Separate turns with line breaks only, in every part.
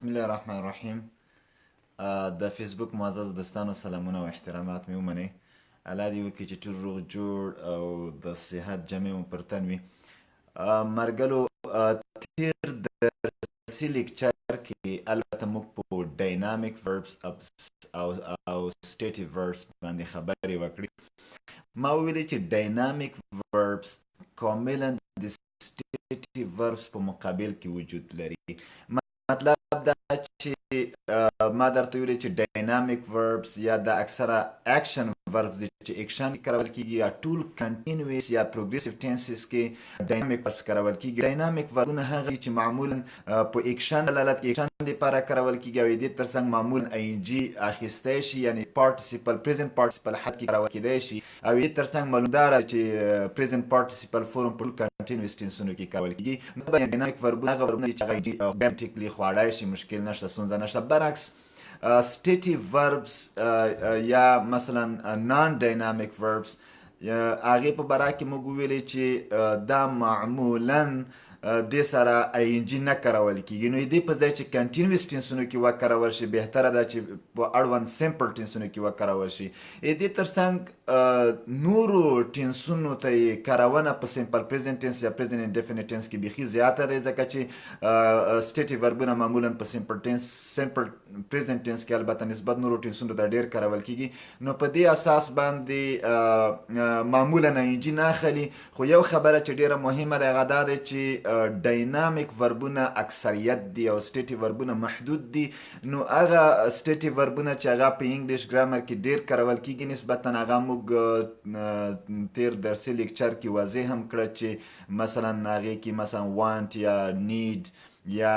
بسم الله الرحمن الرحیم. د فیسبوک معزز دوستانو، سلامونه او احترامات مې ومنئ. الله دې وکړي چې ټول روغ جوړ او د صحت جامې مو پر تن وي. مرګلو، تیر درسي لیکچر کې البته موږ په dynamic verbs او stative verbs باندې خبرې وکړې. ما وویلې چې dynamic verbs کاملا د stative verbs په مقابل کې وجود لري. مطلب دا چې ما درته ویلي چې dynamic verbs یا د اکثره action verbs دي چې اکشن کارول کیږي، یا ټول continuous یا progressive tenses کې dynamic verbs کارول کیږي. dynamic verbونه هغه دي چې معمولا په اکشن دلالت کوي، اکشن لپاره کارول کیږي، او دې ترڅنګ معمولا ing اخیستی شي، یعنی participle، present participle حد کې کارول کیدای شي، او دې ترڅنګ معلومداره چې present participle form په ټول continuous tenseونو کې کارول کیږي. نو dynamic verbونه هغه verbونه دي چې هغه grammatically خواړای شي، مشکل نشته، ستونزه نشته. برعکس stative verbs یا مثلا non dynamic verbs، هغې په باره کې موږ وویلې چې دا معمولا دې سره ing نه کارول کیږي. نو دې په ځای چې continuous tenseونو کې وکارول شي، بهتره ده چې په اړوند simple tenseونو کې وکارول شي. دې ترڅنګ نورو tenseونو ته یې کارونه په simple present tense یا present indefinite tense کې بیخي زیاته ده، ځکه چې stative verbونه معمولا په simple tense، simple present tense کې البته نسبت نورو tenseونو ته ډیر کارول کیږي. نو په دې اساس باندې معمولا ing نه اخلي. خو یو خبره چې ډیره مهمه ده، هغه دا ده چې dynamic verbونه اکثریت دي او stative verbونه محدود دي. نو هغه stative verbونه چې هغه په English grammar کې ډیر کارول کیږي نسبتا، هغه موږ تیر درسي لیکچر کې واضح هم کړه چې مثلا هغې کې مثلا want یا need یا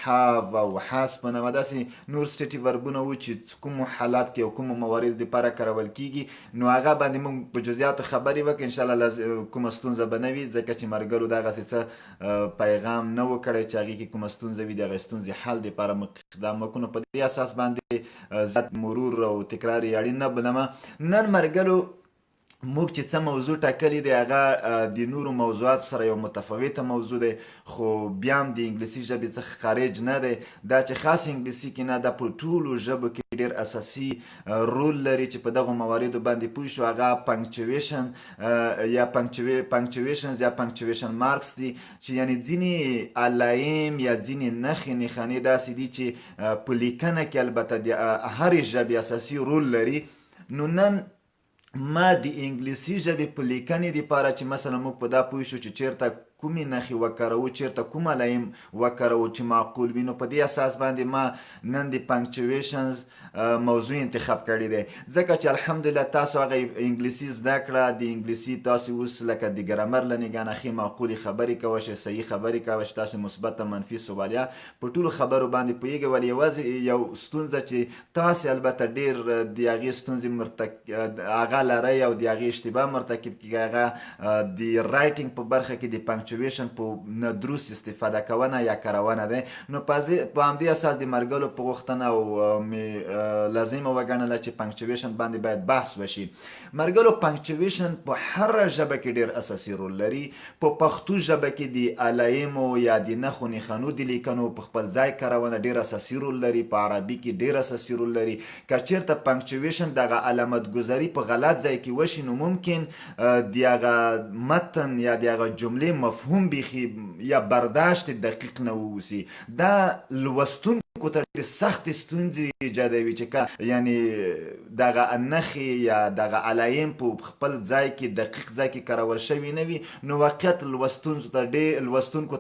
have او has په نامه داسې نور stative verbونه وو چې کومو حالات کې او کومو مواردو دپاره کارول کیږي. نو هغه باندې موږ په جزئیاتو خبرې وکړې. انشاءالله کومه ستونزه به نه وي، ځکه چې مرګرو دغسې څه پیغام نه و کړی چې هغې کې کومه ستونزه وي. د هغې ستونزې حل دپاره موږ اقدام وکړو. نو په دې اساس باندې زیات مرور او تکرار یې اړین نه بلمه. نن مرګرو موږ چې څه موضوع ټاکلې دی، هغه د نورو موضوعاتو سره یو متفاوته موضوع دی، خو بیا هم د انګلیسي ژبې څخه خارج نه دی. دا چې خاص انګلیسي کې نه، دا په ټولو ژبو کې ډیر اساسي رول لري چې په دغو مواردو باندې پوه شو. هغه punctuation یا punctuations یا punctuation marks دي، چې یعنی ځینې علایم یا ځینې نښې نښانې داسې دي چې په لیکنه کې البته د هرې ژبې اساسي رول لري. نو نن ما د انګلیسي ژبې په لیکنې دپاره چې مثلا موږ په دا پوه شو چې چیرته کومې نښې وکاروو، چیرته کوم علایم وکاروو چې معقول وي، نو په دې اساس باندې ما نن د punctuations موضوع انتخاب کړی دی، ځکه چې الحمدلله تاسو هغه انګلیسي زده کړه. د انګلیسي تاسو اوس لکه د ګرامر له نګاه نه ښې معقولې خبرې کوی شئ، صحیح خبرې کوی شئ. تاسو مثبت، منفي، سوالیه په ټولو خبرو باندې پوهېږئ. ولې یوازې یو ستونزه چې تاسو البته ډېر د هغې ستونزې هغه لرئ او د هغې اشتباه مرتکب کېږئ، هغه د writing په برخه کې د punctuation په نه درست استفاده کونه یا کارونه ده. نو په همدې اساس د مرګلو په غوښتنه او مې لازمه وګڼله چې punctuation باندې باید بحث وشي. مرګلو، punctuation په هره ژبه کې ډېر اساسي رول لري. په پښتو ژبه کې د علایمو یا د نښو نښانو د لیکنو په خپل ځای کارونه ډېر اساسي رول لري. په عربي کې ډېر اساسي رول لري. که چېرته punctuation، دغه علامت ګذاري په غلط ځای کې وشي، نو ممکن د هغه متن یا د هغه جملې مفهوم بیخي یا برداشت دقیق نه واوسي. دا لوستونکو ته ډېرې سختې ستونزې ایجادوي چې که یعنی دغه نښې یا دغه علایم په خپل ځای کې، دقیق ځای کې کارول شوي نه وي، نو واقعیت لوستونکو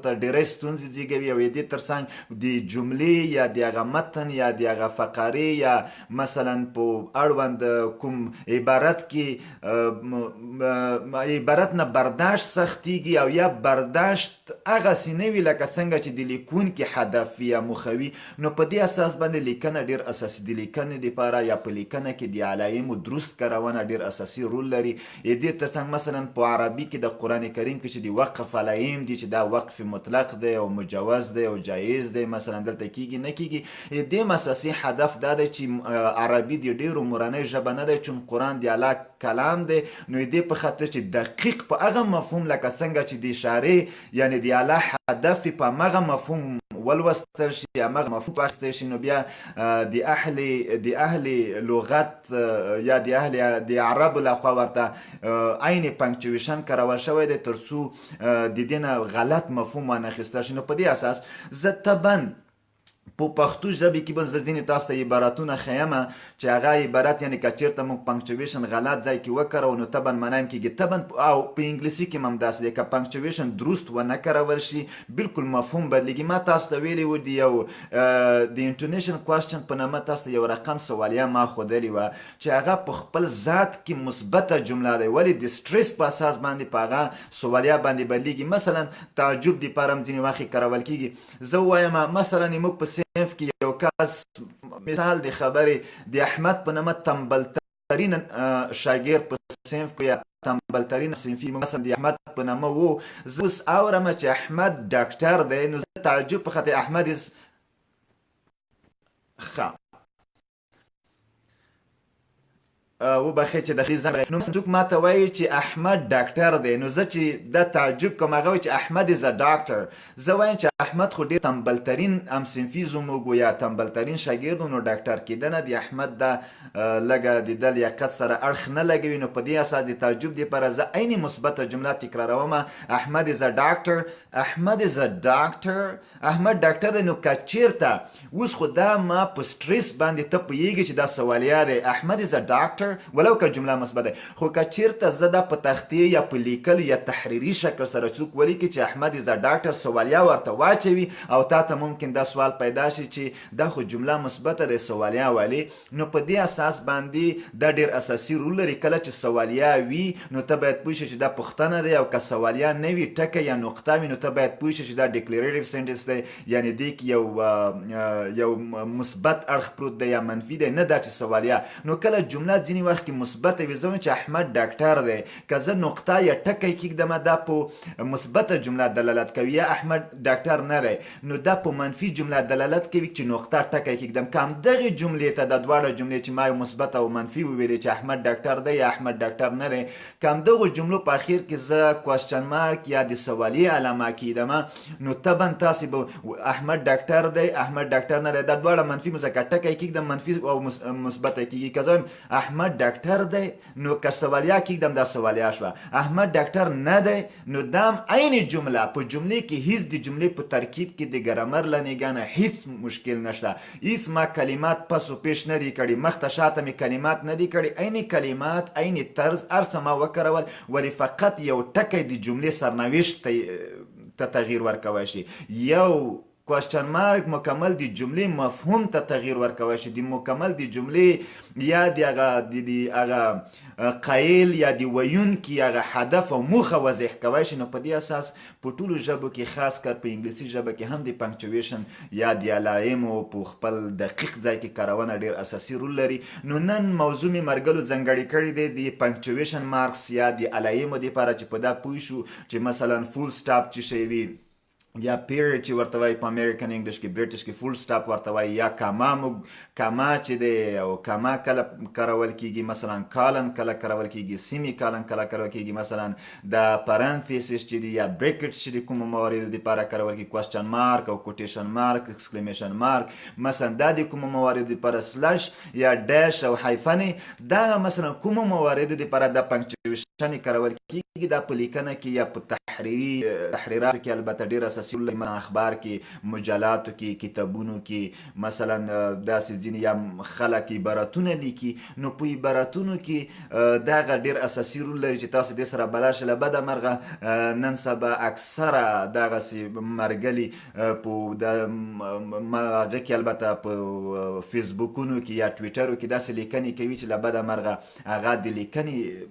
ته ډېری ستونزې زیږوي، او دې ترڅنګ د جملې یا د هغه متن یا د هغه فقرې یا مثلا په اړوند کوم عبارت کې عبارت نه برداشت سختیږي، او یا برداشت هغسې نه وي لکه څنګه چې د لیکونکي هدف وي یا موخه وي. نو په دې اساس باندې لیکنه ډېر اساسي، د لیکنې دپاره یا په لیکنه کې د علایمو درست کارونه ډېر اساسي رول لري. دې ترڅنګ مثلا په عربي کې د قرآن کریم کې چې د وقف علایم دي، چې دا وقف مطلق دی او مجوز دی او جایز دی، مثلا دلته کیږي نه کیږي، دې اساسي هدف دا دی چې عربي د ډېرو مورنۍ ژبه نه دی، چون قرآن د الله کلام دی، نو دې په خاطر چې دقیق په هغه مفهوم لکه څنګه چې د اشارې یعنی د الله هدف په هماغه مفهوم ولوستل شي، همغه مفهوم واخیستی شي، نو بیا د اهل د اهل لغت یا د اهل د عربو لخوا ورته عین پنکچویشن کارول شوی دی ترڅو د دې نه غلط مفهوم وانه خیستل شي. نو په دې اساس زه طبعا په پښتو ژبې کې به زه ځینې تاسو ته عبارتونه ښیم چې هغه عبارت، یعنې که چېرته موږ پنکچویشن غلط ځای کې وکاروو نو طبعا معنا هم کېږي. طبعا او په انګلیسي کې هم داسې دی، که پنکچویشن درست ونه کارول شي بالکل مفهوم بدلېږي. ما تاسو ته ویلي وو د یو د intonation question په نامه تاسو ته یو رقم سوالیه ما ښودلې وه چې هغه په خپل ذات کې مثبته جمله دی، ولې د سټریس په اساس باندې په هغه سوالیه باندې بدلېږي. مثلا تعجب دپاره هم ځینې وخت کارول کېږي. زه وایم مثلا موږ په صنف کې یو کس، مثال د خبرې، د احمد په نامه تنبلترین شاګرد په صنف کې یا تنبلترین صنفي مثلا د احمد په نامه وو، زه اوس اورم چې احمد ډاکټر دی، نو زه تعجب په خاطر احمد is ښه وبخښئ چې د خي زنګ. نو څوک ما ته وایي چې احمد ډاکټر دی، نو زه چې دا تعجب کوم، هغه وایي چې احمد is a doctor، زه وایم چې احمد خو ډېر تنبلترین همصنفي زموږ و یا تنبلترین شاګرد و، نو ډاکټر کېدنه د احمد دا لږه د ده لیاقت سره اړخ نه لګوي. نو په دې اساس د تعجب دپاره زه عین مثبته جمله تکراروم، احمد is a doctor، احمد is a doctor، احمد ډاکټر دی. نو که چیرته اوس خو دا ما په سټریس باندې ته پوهیږي چې دا سوالیه دی، احمد is a doctor، ولو که جمله مثبت ده، خو که چیرته زه دا په تختې یا په لیکلو یا تحریري شکل سره څوک ولیکي چې احمد is a doctor، سوالیه ورته واچوي او تا ته ممکن دا سوال پیدا شي چې دا خو جمله مثبته ده، سوالیه ولې؟ نو په دې اساس باندې دا ډیر اساسي رول لري. کله چې سوالیه وي نو ته باید پوه شې چې دا پوښتنه دی، او که سوالیه نه وي، ټکی یا نقطه وي، نو ته باید پوه شې چې دا declarative sentence دی، یعنی دې کې یو مثبت اړخ پروت دی یا منفي دی، نه دا چې سوالیه. نو کله جمله ځینې وخت کې مثبته وي، زه وایم چې احمد ډاکټر دی، که زه نقطه یا ټکی کېږدم دا په مثبته جمله دلالت کوي، یا احمد ډاکټر نه دی نو دا په منفي جمله دلالت کوي چې نقطه ټکی کېږدم. که همدغې جملې ته دا دواړه جملې چې ما یو مثبت او منفي وویلې چې احمد ډاکټر دی یا احمد ډاکټر نه دی، که همدغو جملو په اخر کې زه question mark یا د سوالیې علامه کېږدم نو طبعا تاسې به احمد ډاکټر دی، احمد ډاکټر نه دی، دا دواړه منفي که ټکی کېږدم منفي او مثبته کېږي. که زه وایم احمد ډاکټر دی نو که سوالیه کېږدم دا سوالیه شوه، احمد ډاکټر نه دی نو دا هم عین جمله، په جملې کې هیڅ د جملې په ترکیب کې د ګرامر له نګاه نه هیڅ مشکل نشته، هیڅ ما کلمات پس و پیش نه دي کړي، مخته شاته مې کلمات نه دي کړي، عین کلمات عین طرز هر څه ما وکارول، ولې فقط یو ټکی د جملې سرنوشت ته تغییر ورکوی شي، یو question mark مکمل د جملې مفهوم ته تغییر ورکوی شي، د مکمل د جملې یا د هغه د هغه قایل یا د ویونکي هغه هدف او موخه واضح کوی شي. نو په دې اساس په ټولو ژبو کې خاص کر په انګلیسي ژبه کې هم د punctuation یا د علایمو په خپل دقیق ځای کې کارونه ډیر اساسي رول لري. نو نن موضوع مې مرګلو ځانګړې کړې دی د punctuation marks یا د علایمو دپاره چې په دا پوه شو چې مثلا full stop چې شی وي یا period چې ورته وایي په American English کې، British کې full stop ورته وایي، یا کاما، موږ کاما چې دی او کاما کله کارول کیږي، مثلا colon کله کارول کیږي، semicolon کله کارول کیږي، مثلا د parenthesis چې دی یا bracket چې دی کومو مواردو دپاره کارول کیږي، question mark او quotation mark، exclamation mark، مثلا دا د کومو مواردو دپاره، slash یا dash او hyphen، دا مثلا کومو مواردو دپاره د punctuation کارول کیږي. دا په لیکنه کې یا په تحریري تحریراتو کې البته ډیر اساسي رول لري، مثلا اخبار کې، مجلاتو کې، کتابونو کې، مثلا داسې ځینې یا خلک عبارتونه لیکي، نو په عبارتونو کې دغه ډیر اساسي رول لري چې تاسو دې سره بلد شئ. له بده مرغه نن سبا اکثره دغسې مرګلي په هغه کې البته په فیسبوکونو کې یا ټویټرو کې داسې لیکنې کوي چې له بده مرغه هغه د لیکنې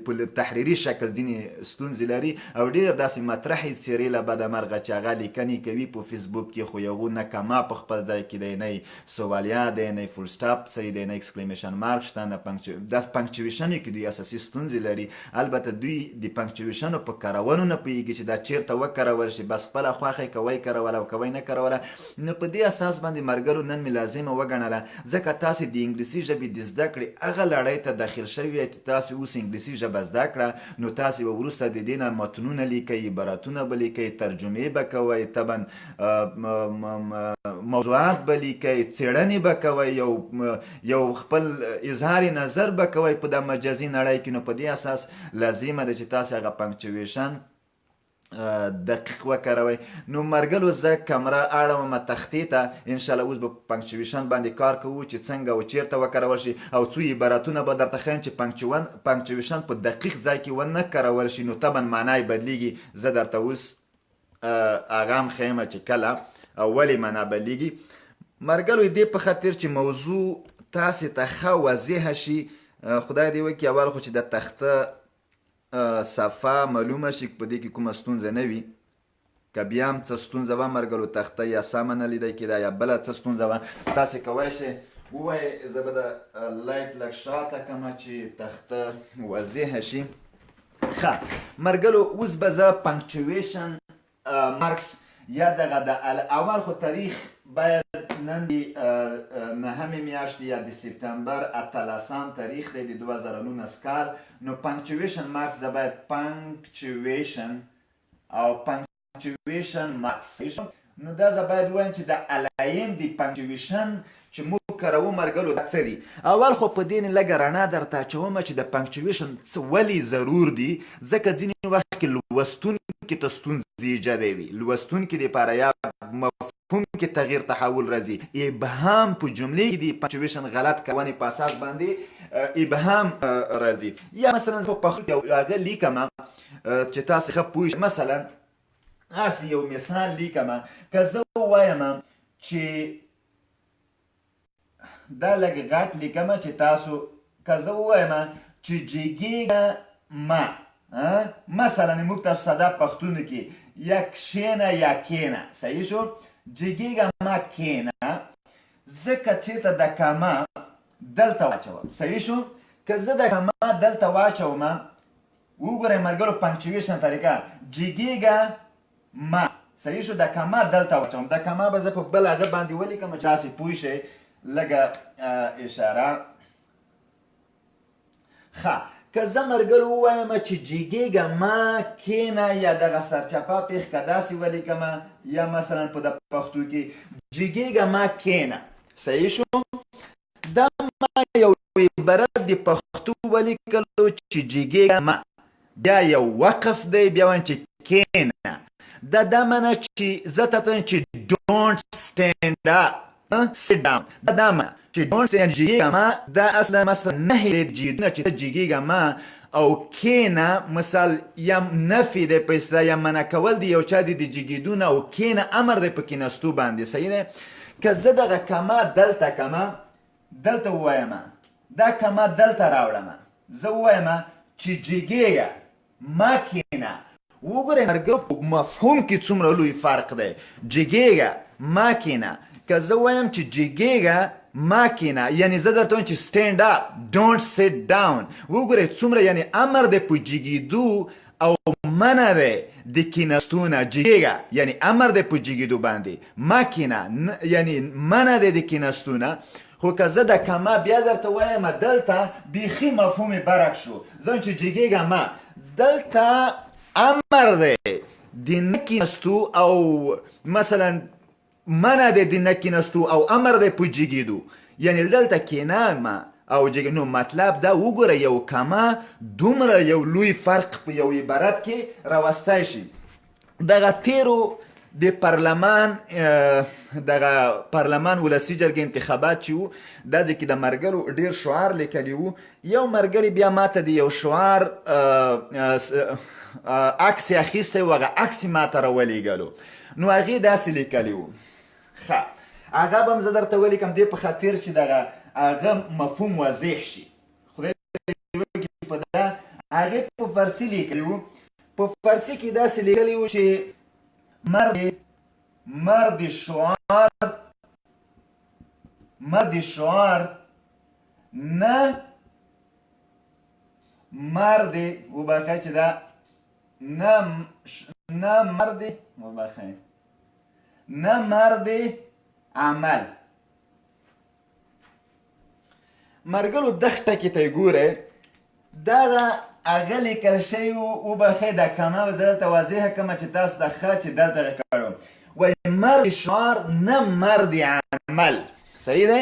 په تحریري شکل ځینې ستونزې لري، او ډېر داسې مطرحې څېرې له بده مرغه چې هغه لیکنې کوي په فیسبوک کې، خو یو نه کما په خپل ځای کې دی، نه سوالیه دی، نه full stop صحیح دی، نه exclamation mark شته، نه داس punctuation کې دوی اساسي ستونزې لري. البته دوی د punctuation په کارولو نه پوهېږي چې دا چېرته وکارول شي، بس خپله خوښه یې کوی کاروله او کوی نه کاروله. نو په دې اساس باندې مرګرو نن مې لازمه وګڼله، ځکه تاسې د انګلیسي ژبې د زده کړې هغه لړۍ ته داخل شوي یئ چې تاسو تاسو اوس انګلیسي ژبه زده کړه، نو تاسو به وروسته د دې نه متنونه لیکئ، عبارتونه به لیکئ، ترجمې به کوئ، طبعا موضوعات به لیکئ، څېړنې به کوئ، یو خپل اظهار نظر به کوئ په دا مجازي نړۍ کې. نو په دې اساس لازمه ده چې تاسو هغه punctuation دقیق وکاروئ. نو مرګلو زه کمره اړوم تختې ته، انشاءالله اوس به punctuation باندې کار کوو چې څنګه او چیرته وکارول شي، او څو عبارتونه به درته ښیم چې punctuation په دقیق ځای کې ونه کارول شي نو طبعا معنا یې بدلیږي. زه درته اوس هغه هم ښیم چې کله او ولې معنا بدلیږي. مرګلو دې په خاطر چې موضوع تاسې ته ښه واضحه شي، خدای دې وکړي اول خو چې د تخته صفحه معلومه شي، په دې کې کومه ستونزه نه وي. که بیا هم څه ستونزه وه مرګلو، تخته یا سمه نه لیدل کېده یا بله څه ستونزه وه، تاسې کوی شئ ووایئ. زه به د light لږ شاته کړم چې تخته واضحه شي. ښه مرګلو اوس به زه punctuation marks یا دغه د اول خو تاریخ باید نن د نهمې میاشتې یا د سپټمبر 18 تاریخ دی د 2019 کال. نو punctuation marks زه باید punctuation او punctuation marks، نو دا زه باید ووایم چې د علایم د punctuation چې موږ کاروو مرګلو دا څه دي. اول خو په دې لږه رڼا درته اچوم چې د punctuation څه ولې ضرور دي، ځکه ځینې وخت کې لوستونکي ته ستونزې ایجادوي، لوستونکي دپاره یا مفهوم کې تغییر تحول راځي، ابهام په جملې کې دی punctuation غلط کارونې په اساس باندې ابهام راځي. یا مثلا په پښتو کې هغه لیکم چې تاسې ښه پوه شئ. مثلا هسې یو مثال لیکم، که زه ووایم چې دا لږ غټ لیکم چې تاسو، که زه ووایم چې جګېږه ما، مثلا موږ تاسو ساده پښتونو کې یا کښېنه یا کښېنه، صحیح شو، جګېږه ما کښېنه، زه که چېرته د کما دلته واچوم، صحیح شو، که زه د کما دلته واچوم، وګورئ ملګرو punctuation طریقه، جګېږه ما، صحیح شو، د کما دلته واچوم، د کما به زه په بل هغه باندې ولیکم چې تاسې پوه شئ، لږه اشاره. ښه که زه مرګلو ووایم چې جګېږه ما کښېنه، یا دغه سرچپه پېښ که داسې ولیکم، یا مثلا په د پښتو کې جګېږه ما کښېنه، صحیح شو، دا ما یو عبارت د پښتو ولیکلو چې جګېږه ما، بیا یو وقف دی، بیا وایم چې کښېنه، دا دا معنی چې زه ته وایم چې don't stand up، sit down، دا دا معنی چې don't stand، جګېږه ما، دا اصلا مثلا نهي دی جګېدونه چې ته جګېږه ما او کښېنه، مثال یا نفي دی په اصطلاح، یا منع کول دی یو چا دی د جګېدونه او کښېنه امر دی په کښېناستو باندې، صحیح دی. که زه دغه کما دلته کما دلته ووایم، دا کما دلته راوړم، زه ووایم چې جګېږه ما کښېنه، وګورئ مرګ په مفهوم کې څومره لوی فرق دی، جګېږه ما کښېنه. که زه وایم چې جګېږه ما کښېنه، یعنی زه درته وایم چې stand up don't sit down، وګورئ څومره یعنی امر دی په جګېدو او منع دی د کښېناستو نه، جګېږه یعنی امر دی په جګېدو باندې، ما کښېنه یعنی منع دی د کښېناستو نه. خو که زه د کما بیا درته وایم دلته بیخي مفهوم یې برعکس شو، زه وایم چې جګېږه ما، دلته امر دی د نه کښېناستو او مثلا منع دی د نه کښېناستو او امر دی په جګېدو، یعنی دلته کښېنه ما او جګ. نو مطلب دا وګوره یو کما دومره یو لوی فرق په یو عبارت کې راوستی شي. دغه تیرو د پارلمان، دغه پارلمان ولسي جرګې انتخابات چې وو، دا چې د مرګرو ډیر شعار لیکلی وو، یو مرګري بیا ماته د یو شعار عکس یې اخیستی و، هغه عکس یې ماته راولیږلو، نو هغې داسې لیکلی وو. ښه هغه به هم زه درته ولیکم دې په خاطر چې دغه هغه مفهوم واضح شي. خدای دې وکړي په دا هغې په فارسي لیکلی وو، په فارسي کې داسې لیکلی وو چې مرد شعار، مرد شعار نه مرد، وبخښئ چې دا نه نه مرد، وبخښئ نه مرد عمل. مرګلو دغه ټکي ته ګورئ، دغه هغه لیکل شوی وو. وبخښئ، دا کمه به زه دلته واضحه کړم چې تاسو ته ښه چې دلته کړو. وایي مرد شعار نه مرد عمل. صحیح دی.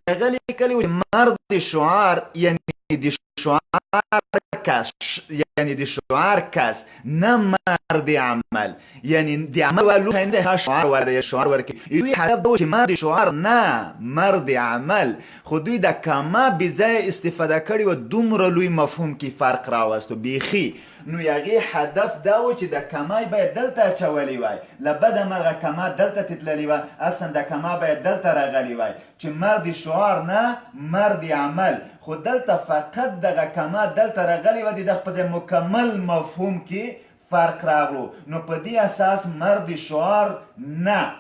هغه لیکلی و چې مرد شعار یعنی د شعار کس، یعنی د شعار کس، نه مرد عمل، یعنی د عمل والو نه شعار ورده، شعار ورکوي. دوی هدف دا و چې مرد شعار نه مرد عمل، خو دوی د کما بې ځایه استفاده کړې وه، دومره لوی مفهوم کې فرق راوستو بیخي. نو هغې هدف دا و چې د کما یې باید دلته اچولې وای، له بده مرغه کما دلته تللې وه، اصلا د کما باید دلته راغلې وای چې مرد شعار نه مرد عمل، خو دلته فقط دغه کما دلته راغلې وه، د دغه په ځای مکمل مفهوم کې فرق راغلو. نو په دې اساس مرد شعار نه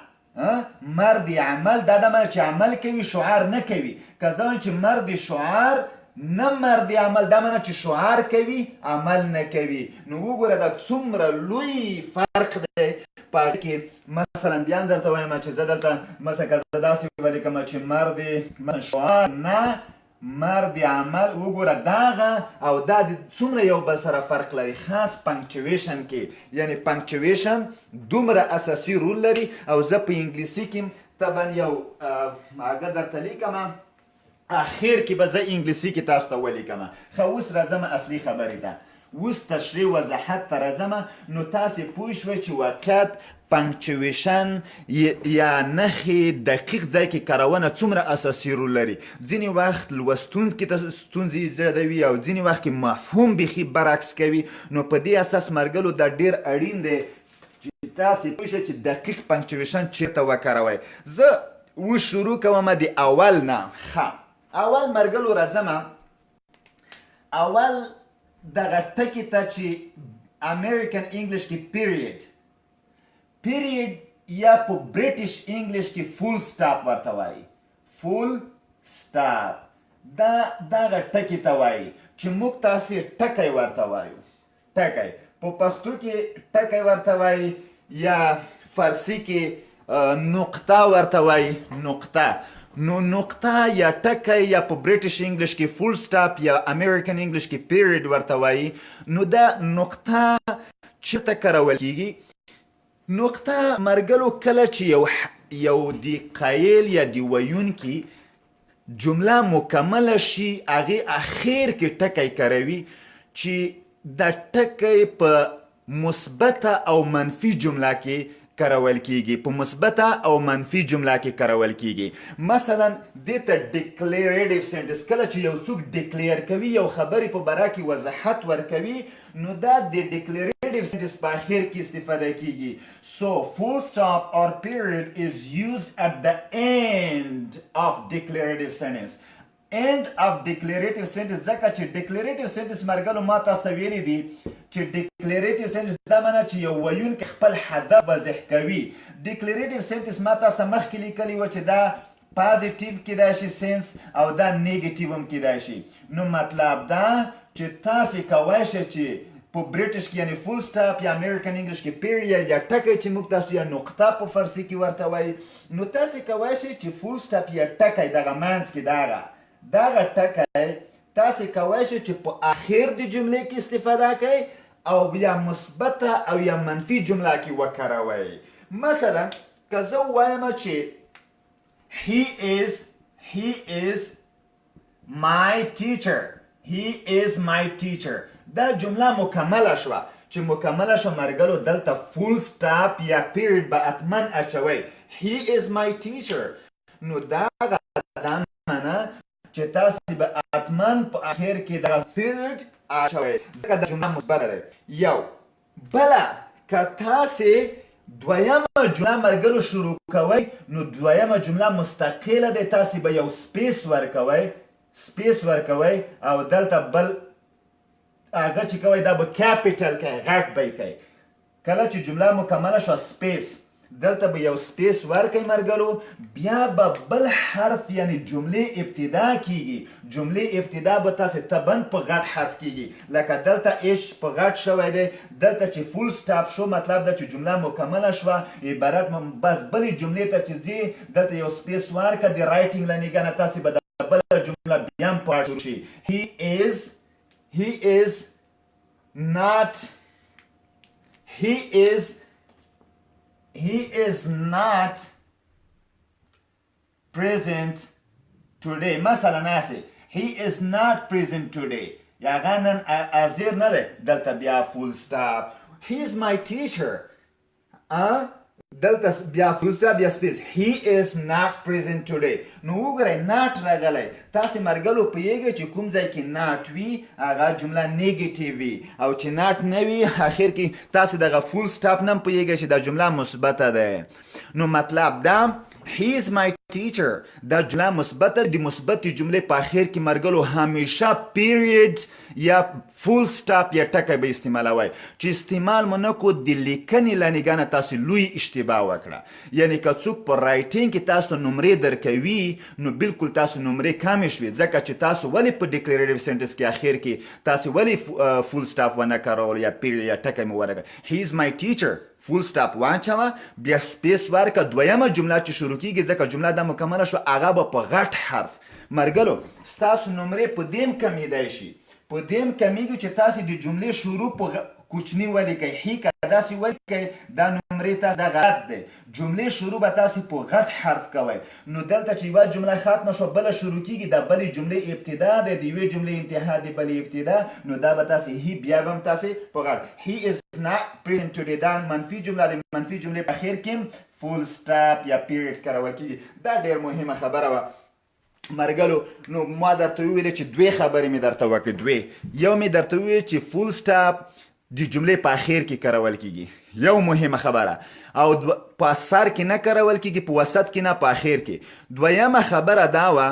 مرد عمل، دا د معنی چې عمل کوي شعار نه کوي. که زه وایم چې مرد شعار نه مرد عمل، دا معنی چې شعار کوي عمل نه کوي. نو وګوره دا څومره لوی فرق دی په هغه کې. مثلا بیا هم درته وایم چې زه دلته مثلا که زه داسې ولیکم چې مرد مثلا شعار نه مرد عمل، وګوره داغه او دا د څومره یو بل سره فرق لري، خاص punctuation کې. یعنی punctuation دومره اساسي رول لري. او زه په انګلیسي کې طبعا یو هغه درته لیکم، اخر کې به زه انګلیسي کې تاسو ته ولیکم. ښه، اوس راځم اصلي خبرې ته، اوس تشریح وضاحت ته راځم. نو تاسې پوه شوئ چې واقعیت punctuation یا نښې دقیق ځای کې کارونه څومره اساسي رول لري. ځینې وخت لوستونکي ته ستونزې ایجادوي او ځینې وخت کې مفهوم بیخي برعکس کوي. نو په دې اساس مرګلو دا ډیر اړین دی چې تاسې پوه شئ چې دقیق punctuation چیرته وکاروئ. زه اوس شروع کوم د اول نه. ښه، اول مرګلو راځم اول دغه ټکي ته چې American English کې period، period یا په British English کې full stop ورته وایي. Full stop دا دغه ټکي ته وایي چې موږ تاسې ټکی ورته وایو. ټکی په پښتو کې ټکی ورته وایي یا فارسي کې نقطه ورته وایي، نقطه. نو نقطه یا ټکی یا په British English کې full stop یا American English کې period ورته وایي. نو دا نقطه چېرته کارول کیږي؟ نقطه مرګلو کله چې یو د قایل یا د ویونکي جمله مکمله شي، هغې اخر کې ټکی کاروي چې دا ټکی په مثبته او منفي جمله کې کارول کیږي، په مثبته او منفي جمله کې کارول کیږي. مثلا دې ته declarative sentence، کله چې یو څوک declare کوي، یو خبرې په باره کې وضاحت ورکوي، نو دا د declarative sentence په اخر کې استفاده کیږي. So full stop or period is used at the end of declarative sentence، end of declarative sentence. ځکه چې declarative sentence مرګلو ما تاسو ته ویلي دي چې declarative sentence دا معنی چې یو ویونکی خپل هدف واضح کوي. Declarative sentence ما تاسو مخکې لیکلی و چې دا positive کیدای شي sense او دا نیگیټیو هم کیدای شي. نو مطلب دا چې تاسو کوای شئ چې په British کې یعنی full stop یا American English کې period یا ټکی چې موږ تاسو یا نقطه په فارسي کې ورته وایي، نو تاسو کوای شئ چې full stop یا ټکی دغه منځ کې دغه ټکی تاسو کوای شئ چې په اخر د جملې کې استفاده کړئ او بیا مثبته او یا منفي جمله کې وکاروئ. مثلا که زه وایم چې he is my teacher، he is my teacher، دا جمله مکمله شوه. چې مکمله شوه مرګلو دلته full stop یا period به اتمن اچوئ. He is my teacher، نو دا دا معنی چې تاسو به اتمن په اخر کې دغه period اچوئ ځکه دا جمله مثبته ده. یو بله که تاسې دویمه جمله مرګلو شروع کوئ، نو دویمه جمله مستقله ده، تاسې به یو space ورکوئ، space ورکوئ او دلته بل هغه چې کوئ دا به capital کوئ، غټ به یې کوئ. کله چې جمله مکمله شوه، space، دلته به یو space ورکوي مرګلو، بیا به بل حرف یعنی جملې ابتدا کیږي. جملې ابتدا به تاسې طبعا په غټ حرف کیږي، لکه دلته H په غټ شوی دی. دلته چې full stop شو، مطلب دا چې جمله مکمله شوه، عبارت بس بلې جملې ته چې ځي، دلته یو space ورکه. د writing له نګاه نه تاسې به د بله جمله بیا هم په غټ شروع شي. He is He is not he is he is not present today. مثلا هسې he is not present today، یا هغه نن حاضر نه دی. دلته بیا فول سټاپ. He is my teacher. دلته بیا فول سټاپ یا سپیس. He is not present today. نو وګورئ، not راغلی. تاسې مرګلو پوهېږئ چې کوم ځای کې not وي، هغه جمله نیګیټیو وي، او چې not نه وي اخر کې، تاسې دغه فول سټاپ نه هم پوهېږئ چې دا جمله مثبته ده. نو مطلب دا he is my teacher، دا جمله مثبته. د مثبتې جملې په اخر کې مرګلو همیشه پیریډ یا فول سټاپ یا ټکی به استعمالوي. چې استعمال مو نه کو، د لیکنې له نګاه نه تاسو لوی اشتباه وکړه. یعنی که څوک په writing کې تاسو نمرې درکوي، نو بالکل تاسو نمرې کمې شوې، ځکه چې تاسو ولې په declarative sentence کې اخر کې تاسو ولې فول سټاپ ونه کارول یا پیریډ یا ټکی مو ونه؟ He is my teacher، فول سټاپ واچوه، بیا space ورکه، دویمه جمله چې شروع کیږي، ځکه جمله دا مکمله شوه، هغه به په غټ حرف. مرګلو ستاسو نمرې په دیم کمیدای شي، په دیم کمیږي چې تاسو د جملې شروع په کوچنی ولیکئ. He که داسې ولیکئ، دا نمرې تاسو دا غلط دی. جملې شروع به تاسو په غټ حرف کوئ. نو دلته چې یوه جمله ختمه شوه، بله شروع کیږي، دا بلې جملې ابتدا ده، د یوې جملې انتها، د بلې ابتدا. نو دا به تاسو he بیا به هم تاسو په غټ. He is not present today، دا منفي جمله د منفي جملې په اخر کې فول سټاپ یا پیریډ کارول کیږي. دا ډیر مهمه خبره وه مرګلو. نو ما درته وویل چې دوې خبرې مې درته وکړې، دوې. یو مې درته وویل چې فول سټاپ د جملې په اخر کې کارول کیږي، یو مهمه خبره، او په سر کې نه کارول کیږي، په وسط کې نه، په اخر کې. دویمه خبره دا وه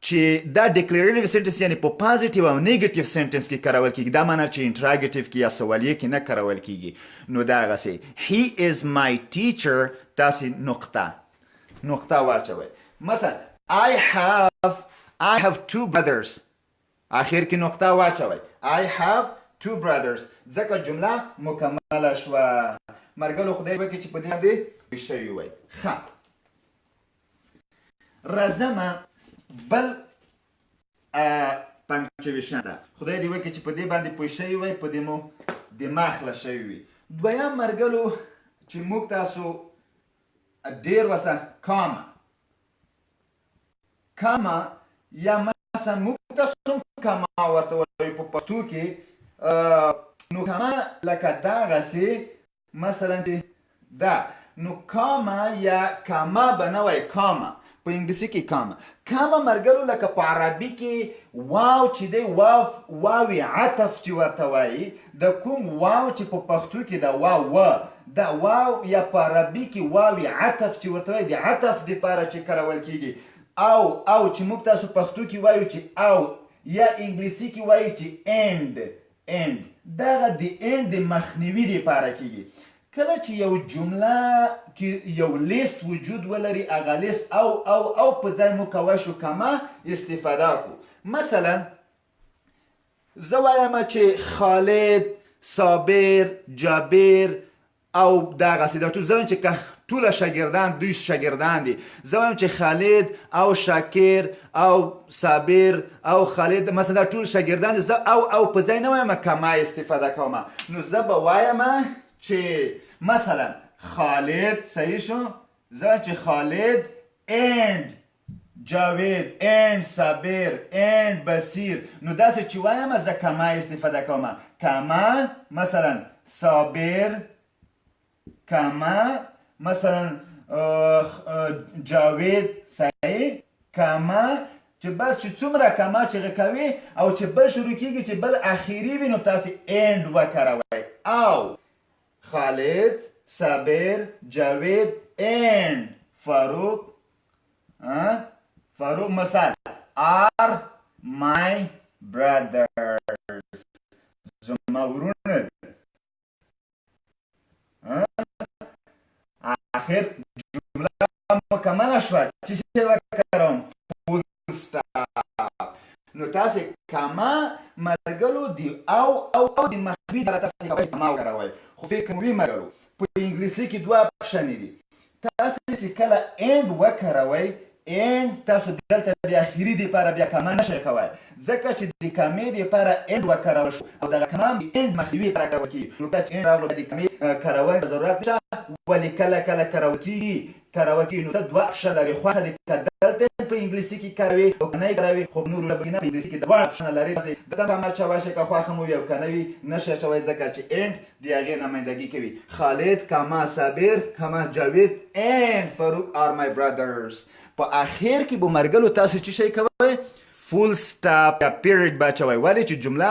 چې دا declarative sentence، یعنی په positive او negative sentence کې کارول کیږي. دا معنی چې interrogative کې یا سوالیه کې نه کارول کیږي. نو دا غسې he is my teacher، تاسې نقطه نقطه واچوئ. مثلا I have two brothers، اخر کې نقطه واچوئ. I have two brothers، ځکه جمله مکمله شوه. مرګلو خدای وکړي چې په دې باندې پوه شوي وئ. ښه، راځمه بل punctuation ته. خدای دې وکړي چې په دې باندې پوه شوي وئ، په دې مو دماغ خلاص شوی وي. دویم مرګلو چې موږ تاسو ډیر وسه comma، comma یا مثلا موږ تاسو کما ورته وایو په پښتو کې. نو کما لکه دغسې مثلا چې دا، نو کاما یا کاما به نه وایي، کاما په انګلیسي کې کاما. کاما مرګلو لکه په عربي کې واو چې دی، واو، واوی عطف چې ورته وایي، د کوم واو چې په پښتو کې دا واو و، دا واو یا په عربي کې واوی عطف چې ورته وایي، د عطف دپاره چې کارول کیږي، او او چې موږ تاسو پښتو کې وایو چې او، یا انګلیسي کې وایي چې and، and دغه د and د مخنیوي دپاره کیږي. کله چې یو جمله کې یو لیست وجود ولري، هغه لیست او او او په ځای مو کوی شو کما استفاده کو. مثلا زه وایم چې خالد، صابر، جابر او دغسې دا ټول، زه وایم چې که ټوله شاګردان، دوی شاګردان دي. زه وایم چې خالد او شاکر او صابر او خالد مثلا دا ټول شاګردان دي. زه او او په ځای نه وایم، کما استفاده کوم. نو زه به وایم چې مثلا خالد، صحیح شو، زه وایم چې خالد and جاوید and صابر and بصیر. نو داسې چې وایم، زه کما استفاده کوم. کما مثلا صابر، کما مثلا جاوید، صحیح، کما چې بس چې څومره کما چې کوي او چې بل شروع کیږي، چې بل اخیری وي، نو تاسو and وکاروئ. او خالد، صابر، جاوید and فاروق، فاروق مثال are my brothers، زما ورونه دي. آخر جمله مکمله شوه، چې څه وکاروم؟ فول سټاپ. نو تاسو کما مرګلو دی او او او د مخفي سره تاسو کوئ کما وکاروئ. خو فکر وی مرګلو، په انګلیسي کې دوه option دي. تاسو چې کله and وکاروئ and تاسو دلته بیا اخري دپاره بیا کمه نه شئ کوی، ځکه چې د کمې دپاره and وکارول شو او دغه کمه د and مخنیوي لپاره کارول کیږي. نو کله چې and راغلو بیا د کمې کارونې ته ضرورت نشته، ولې کله کله کارول کیږي. کارول کیږي، نو ته دوه اپشن لرې، خوښه دې که دلته هم په انګلیسي کې کاروې او که نه یې کاروې، خو په نورو ژبو کې نه، په انګلیسي کې دواړه اپشنه لرې. تاسې دلته هم کمه اچوی شئ که خوښه مو وي او که نه وي نه شئ اچوی، ځکه چې and د هغې نمایندګي کوي. خالد کاما صابر کاما جاوید and فاروق are my brothers. په اخر کې به مرګلو تاسو چې شئ کوئ، فول سټاپ یا پیریډ به اچوئ، ولې چې جمله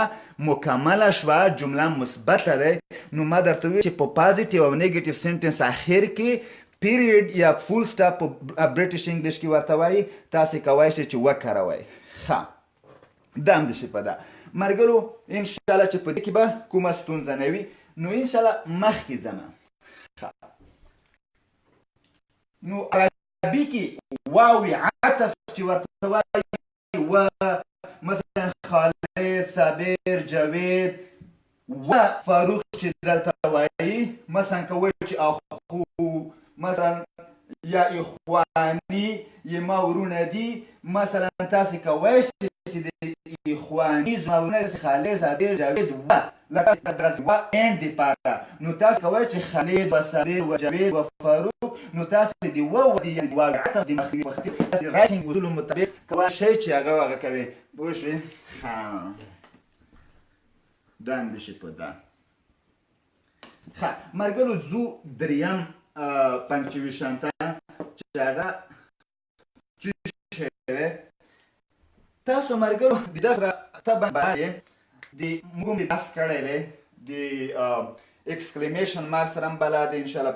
مکمله شوه، جمله مثبته ده. نو ما درته وویل چې په پازیټیو او نیګیټیو سنټنس اخر کې پیریډ یا فول سټاپ په برټش انګلیش کې ورته وایي، تاسو کوای شئ چې وکاروئ. ښه، دا هم داسې په ده مرګلو، ان شاء الله چې په دې کې به کومه ستونزه نه وي. نو ان شاء الله مخکې ځمه. ښه، نو عربي کې واوي عطف چې ورته وایي، و مثلا خالد، صابر، جاوید و فاروق چې دلته وایي، مثلا که وایي چې اخو مثلا یا اخواني یې ما ورونه دي، مثلا تاسې کوی شئ چې د اخواني زما ورونه دي، خالد، صابر، جاوید و لکه دغسې و and دپاره. نو تاسو کوی چې خالد و صابر و جاوید و فاروق، نو تاسو د و و د واو عطف د مخنیوي په خاطر تاسو رایټینګ اصولو مطابق کوی شئ چې هغه هغه کوي. پوه شوې؟ ښه، دا هم دشي په دا. ښه مرګلو، ځو دریم پنکچویشن ته چې هغه څه شی دی. تاسو مرګلو د ده سره طبعا بلد یې، د موږ هم بحث کړی دی، د اکسکلیمیشن مارک سره هم بلد دی، انشاءالله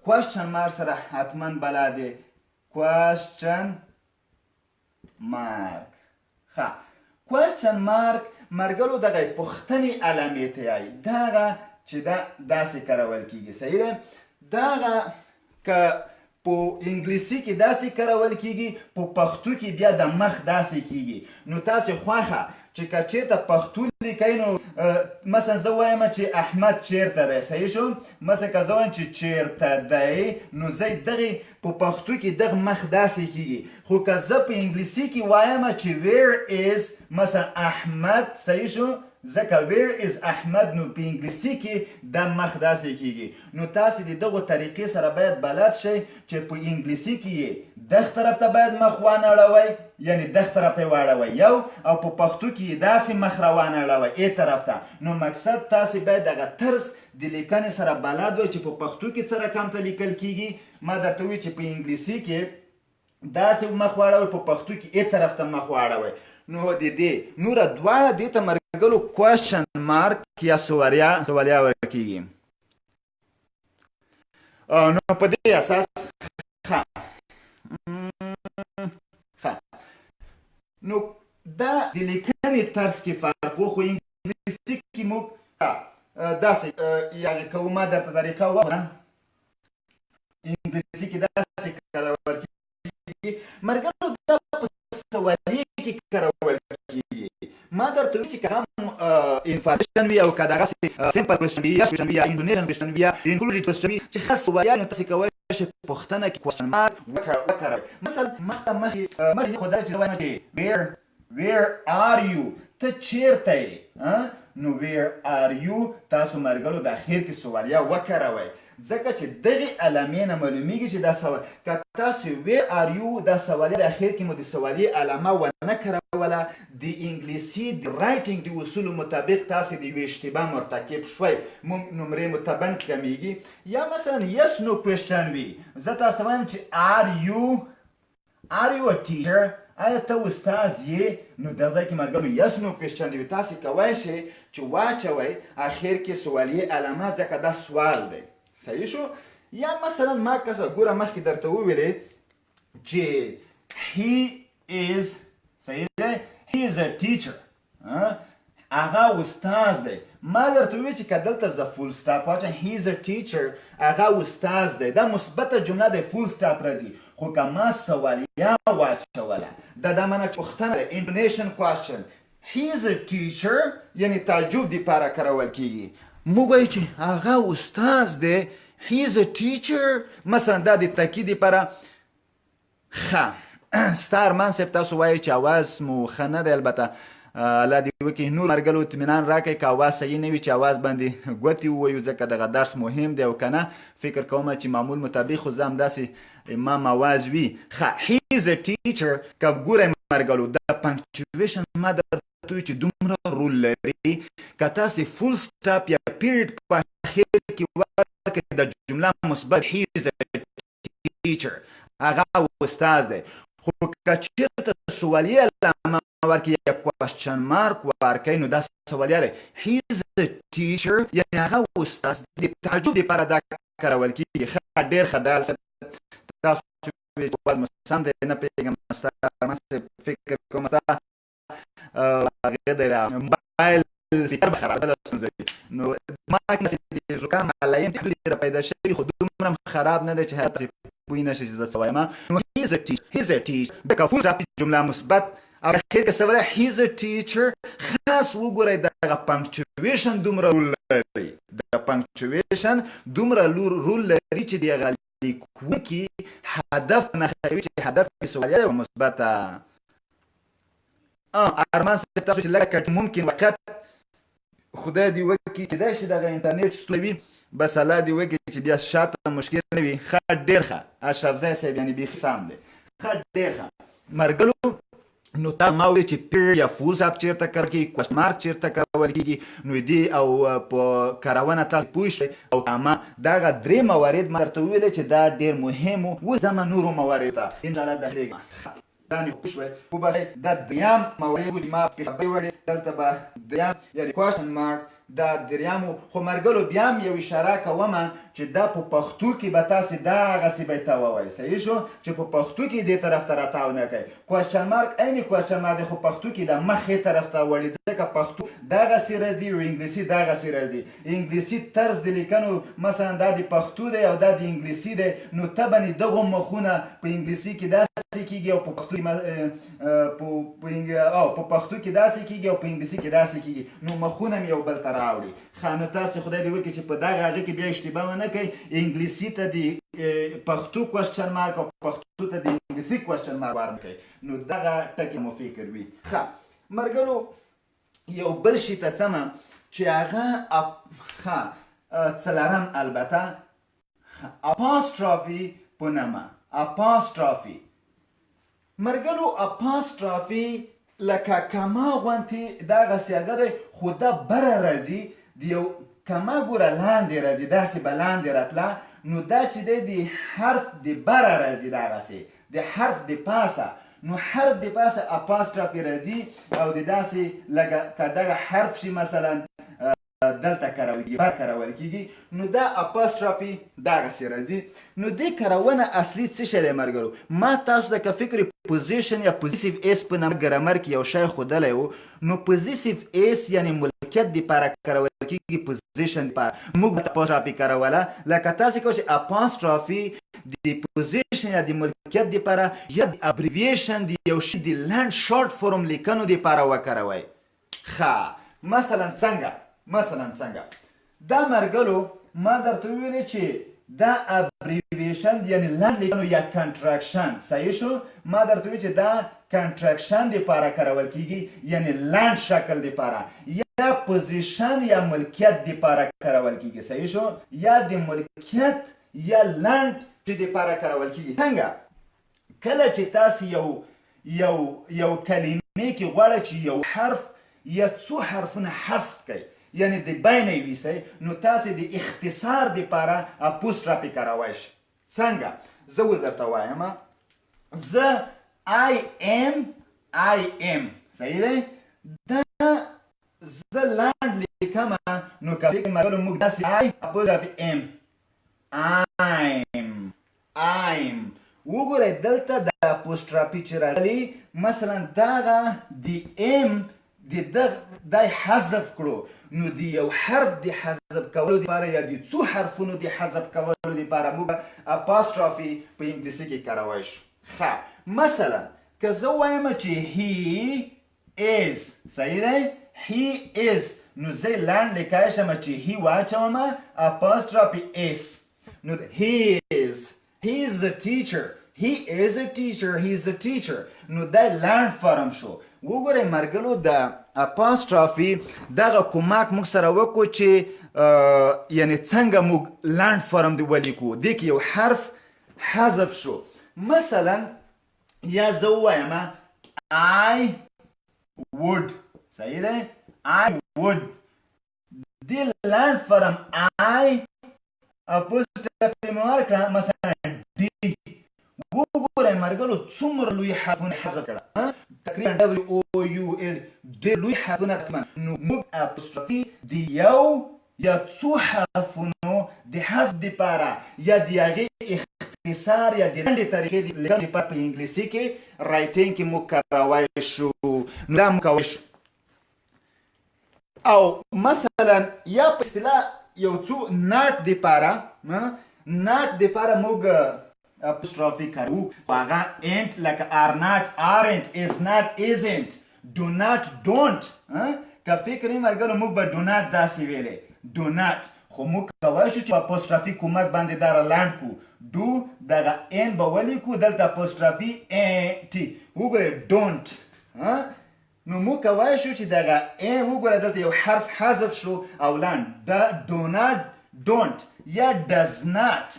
کوشچن مارک سره حتما بلد دی. کوشچن مارک، ښه، کوشچن مارک مرګلو دغه پوښتنې علامې ته یایي، دغه چې دا داسې کارول کیږي. صحیح ده؟ دغه که په انګلیسي کې داسې کارول کیږي، په پښتو کې بیا د مخ داسې کیږي. نو تاسې خوښه چې که چیرته پښتو لیکئ، نو مثلا زه وایم چې احمد چیرته دی، صحیح شو؟ مثلا که زه وایم چې چیرته دی، نو زه دغې په پښتو کې دغه مخ داسې کیږي، خو که زه په انګلیسي کې وایم چې where is مثلا احمد، صحیح شو؟ ځکه where is احمد، نو په انګلیسي کې دا مخ داسې کیږي. نو تاسې د دغو طریقې سره باید بلد شئ چې په انګلیسي کې یې دغ طرف ته باید مخ وانړوئ، یعنی دغ طرف ته یې واړوئ یو، او په پښتو کې یې داسې مخ روانړوئ ای طرف ته. نو مقصد تاسې باید دغه طرز د لیکنې سره بلد وئ چې په پښتو کې څه رقم ته لیکل کیږي. ما درته وویل چې په انګلیسي کې داسې مخ واړوئ، په پښتو کې ای طرف ته مخ واړوئ. نو د دې نوره دواړه دې ته مرګلو کوشچن مارک یا سوالیا ورکیږي. نو په دې اساس ښه، ښه، نو دا د لیکنې طرز کې فرق و، خو انګلیسي کې موږ داسې یعنې کوو. ما درته طریقه وښوده، انګلیسي کې داسې کارول کېږي مرګلو، دا په سوالیې کې کارول کېږي. ما درته وویل چې که هغه انفارمیشن وي او که دغسې سمپل کوېسچن وي، یس کوېسچن وي، یا انټونیشن کوېسچن وي، یا انکلوډډ کوېسچن وي، چې ښه سوالیه، نو تاسې کولی شئ پوښتنه کې کوېسچن مارک وکاروئ. مثلا مخته مخې مخې خو دا چې زه وایم چې where are you، ته چیرته یې، نو where are you تاسو مرګلو د اخر کې سوالیه وکاروئ، ځکه چې دغې علامې نه معلومیږي چې دا سوال که تاسو where are you دا سوالیه د اخر کې مو د سوالیې علامه ونه کاروله، د انګلیسي د رایټینګ د اصولو مطابق تاسو د یوې اشتباه مرتکب شوئ، مونږ نمرې مو طبعا کمیږي. یا مثلا yes no question وي، زه تاسو ته وایم چې are you a teacher، آیا ته استاد یې؟ نو دا ځای کې مرګلو yes no question دی، تاسو کوی شئ چې واچوئ اخر کې سوالیې علامه، ځکه دا سوال دی. صحیح شو؟ یا مثلا ما کسه ګوره مخکې درته وویلې چې he is، صحیح دی، he is a teacher، هغه استاد دی. ما درته وویل چې که دلته زه فول سټاپ واچوم، he is a teacher، هغه استاد دی، دا مثبته جمله دی، فول سټاپ راځي. خو که ما سوالیه واچوله، دا دا معنا چې پوښتنه ده، انټونیشن کوېسچن، he is a teacher، یعنی تعجب دپاره کارول کیږي. موږ وایو چې هغه استاد دی، he is a teacher، مثلا دا د تاکید دپاره. ښه ستا ارمان صاحب، تاسو وایئ چې اواز مو ښه نه دی. البته الله دې وکړي نور مرګلو اطمینان راکړئ که اواز صحیح نه وي چې اواز باندې ګوتې ووایو، ځکه دغه درس مهم دی. او که نه، فکر کوم چې معمول مطابق خو زه همداسې امام اواز وي. ښه، he is a teacher. که ګورئ مرګلو، د punctuation ما درته وویل چې دومره رول لري. که تاسې full stop یا period په اخر کې ورکړئ، د جمله مثبت، he is a teacher، هغه استاد دی. خو که چېرته سوالیه علامه ورکړي یا question mark ورکړي، نو دا سوالیه دی، he is a teacher، یعنی هغه استاد دی. تعجب لپاره دا کارول کېږي. ښه، ډېر ښه. دال تاسو چې اواز مو سم دی، نه پوهېږم ستا فکر کوم ستا هغه دی موبایل سپیکر به خراب ده ستونزه. نو ما کې د زکام علایم ډېر پیدا شوي، خو دومره خراب نه دی چې هغه پوه نه شي چې زه څه وایم. نو he's a teacher، he's a teacher، د full stop، جمله مثبت او اخر کې سره he's a teacher. خاص وګورئ، دغه punctuation دومره رول لري، د punctuation دومره رول لري چې دغه لیکونکي هدف نه کوي چې هدف یې سوالیه او مثبته. ارمان صاحب، تاسو چې لږه کټ ممکن وخت خدای دې وکړي چې داسې دغه انټرنیټ ستونزه وي. بس الله دې وکړي چې بیا شاته مشکل نه وي. ښه، ډېر ښه اشرفزی صاحب، یعنې بیخي سم دی. ښه، ډېر ښه مرګلو. نو تا ما وویل چې period یا full stop چېرته کارول کېږي، question mark چېرته کارول کېږي، نو دې او په کارونه تاسو پوه شئ. او ما دغه درې موارد ما درته وویل چې دا ډېر مهم وو. اوس ځمه نورو مواردو ته انشاءالله داخلېږم. دا مې پوه شوی، وبخښئ. دا دریم موارد چې ما پرې خبرې وړې، دلته به دریم یعنی question mark، دا دریم. خو مرګلو، بیا هم یو اشاره کوم چې دا په پښتو کې به تاسې دغسې به ته ووایئ. صحیح شو چې په پښتو کې دې طرف ته راتاو نه کوي question mark. عین question mark دی، خو پښتو کې د مخې طرف ته وړي، ځکه پښتو دغسې راځي او انګلیسي دغسې راځي. انګلیسي طرز د لیکنو، مثلا دا د پښتو دی او دا د انګلیسي دی، نو طبعا دغه مخونه په انګلیسي کې داسې کیږي او په پښتو او په پښتو کې داسې کیږي او په انګلیسي کې داسې کیږي، نو مخونه مې یو بل ته راوړي. ښه، نو تاسو خدای دې وکړي چې په دغه هغه کې بیا اشتباه ونه کوئ. انګلیسي ته د پښتو question mark او پښتو ته د انګلیسي question mark ورنکړئ، نو دغه ټکی مو فکر وي. ښه مرګلو، یو بل شي ته ځمه چې هغه ښه څلورم، البته apostrophe په نامه. apostrophe مرګلو، apostrophe لکه کما غونتې دغسې هغه دی، خو دا بره راځي. د یو کما ګوره لاندې راځي، داسې به لاندې راتله. نو دا چې دی د حرف د بره راځي، دغسې د حرف د پاسه. نو حرف د پاسه apostrophe راځي او د داسې لکه که دغه حرف شي مثلا، دلته کارول کیږي، بر کارول کیږي. نو دا apostrophe دغسې راځي. نو دې کارونه اصلي څه شی دی مرګرو؟ ما تاسو ته که فکر possession یا possessive s په نامه ګرامر کې یو شی ښودلی و. نو possessive s یعنی ملکیت دپاره کارول کیږي، possession دپاره موږ apostrophe کاروله. لکه تاسو کوئ چې apostrophe د possession یا د ملکیت دپاره یا د abbreviation، د یو شي د لنډ short form لیکنو دپاره وکاروئ. ښه، مثلا څنګه؟ مثلا څنګه دا مرګلو؟ ما درته وویلې چې دا abbreviation یعنی لنډ لیکنو یا contraction. صحیح شو؟ ما درته وویل چې دا contraction د پاره کارول کیږي، یعنی لنډ شکل د پاره، یا possession یا ملکیت د پاره کارول کیږي. صحیح شو؟ یا د ملکیت یا لنډ چې د پاره کارول کیږي. څنګه؟ کله چې تاسو یو کلمې کې غواړئ چې یو حرف یا څو حرفونه حذف کړئ، یعنی د بینه یې ویسئ، نو تاسو د اختصار دپاره apostrophe کاروای شئ. څنګه؟ زه اوس درته وایم. زه I am، I am، صحیح دی؟ دا زه لنډ لیکم. نو که فکر موږ داسې I apostrophe M، I'm، I'm. وګورئ، دلته د apostrophe چې راغلی، مثلا دغه د M د دغ دای حذف کړو. نو د یو حرف د حذف کولو لپاره یا د څو حرفونو د حذف کولو لپاره موږ apostrophe په انګلیسي کې کاروای شو. ښه، مثلا که زه وایم چې he is، صحیح دی؟ he is، نو زه لنډ لیکای شم چې he واچوم apostrophe s، نو he is، he is the teacher، He is a teacher, he is a teacher. نو دا لنډ فارم شو. وګورئ مرګلو، د اپاسترافي دغه کومک موږ سره وکړو چې یعنی څنګه موږ لنډ فارم دی ولیکو، دې کې یو حرف حذف شو. مثلا یا زه ووایم I would، صحیح دی، I would، دې لنډ فارم I apostrophe مې ورکړه، مثلا D. وګورئ مرګلو، څومره لوی حرفونه حذف کړه، تقریبا W O U L، ډېر لوی حرفونه تقریبا. نو موږ apostrophe د یو یا څو حرفونو د حذف دپاره یا د هغې اختصار یا د لنډې طریقې د لیکلو دپاره په انګلیسي کې writing کې موږ کارولی شو. نو دا موږ کولی شو، او مثلا یا په اصطلاح یو څو not دپاره، not دپاره موږ apostrophe کاروو، خو هغه ain't لکه are not، aren't، is not، isn't، do not، don't. که فکر یې مرګلو، موږ به do not داسې ویلی do not، خو موږ کولی شو چې په apostrophe کومک باندې دا را لنډ کړو. do، دغه N به ولیکو، دلته apostrophe A T. وګورئ، don't. نو موږ کولی شو چې دغه A، وګوره، دلته یو حرف حذف شو او لنډ د do not، don't، یا does not،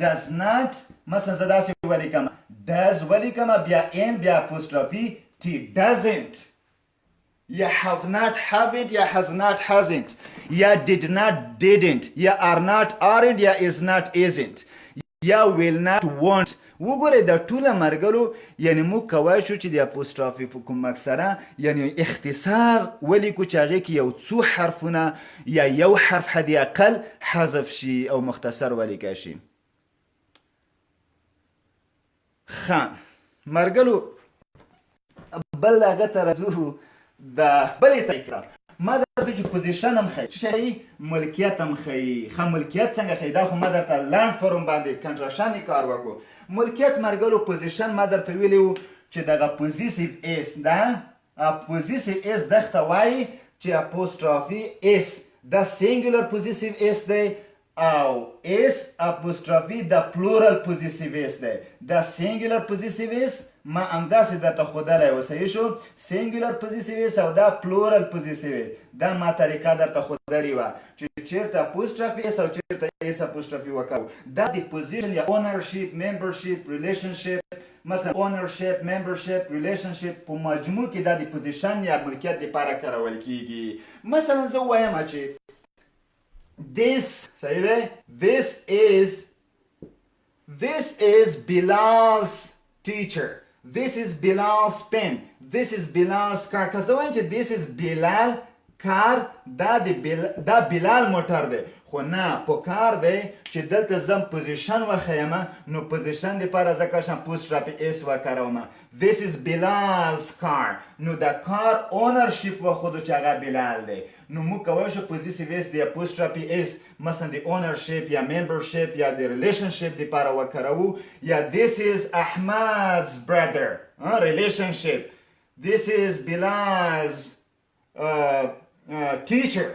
does not. مثلا زه داسې ولیکم، does ولیکم، بیا N، بیا apostrophe T، doesn't، یا have not، haven't، یا has not، hasn't، یا did not، didn't، یا are not، aren't، یا is not، isn't، یا will not، won't. وګورئ، دا ټوله مرګلو یعنی موږ کوای شو چې د apostrophe په کومک سره یعنی اختصار ولیکو چې هغې کې یو څو حرفونه یا یو حرف حد اقل حذف شي او مختصر ولیکل شي. ښه مرګلو، بل هغه ته راځو، د بلې طریقې. ما درته چې possession هم ښایي، څه ښایي؟ ملکیت هم ښایي. ښه، ملکیت څنګه ښایي؟ دا خو ما درته لنډ form باندې contraction کار وکړو. ملکیت مرګلو، possession ما درته ویلی وو چې دغه possessive S ده. possessive S دغه وایي چې apostrophe S دا singular possessive S دی او S apostrophe د plural possessive S دی. دا singular possessive S ما همداسې درته ښودلی و، صحیح شو؟ singular possessive S او دا plural possessive S، دا ما طریقه درته ښودلې وه چې چېرته apostrophe S او چېرته S apostrophe وکاروو. دا د possession یا ownership، membership، relationship، مثلا ownership، membership، relationship، په مجموع کې دا د possession یا ملکیت لپاره کارول کیږي. مثلا زه وایم چې this، صحیح دی، this is Bilal's teacher، this is Bilal's pen، this is Bilal's car. که زه وایم چې this is Bilal car، دا د دا بلال موټر دی، خو نه پکار دی چې دلته زم possession وښیم. نو possession دپاره زه کولی شم apostrophe S وکاروم، this is Bilal's car. نو د car ownership وښودو چې هغه بلال دی. نو موږ کولی شو possessive S د apostrophe S مثلا د ownership یا membership یا د relationship دپاره وکاروو، یا this is Ahmad's brother، relationship، this is Bilal's teacher.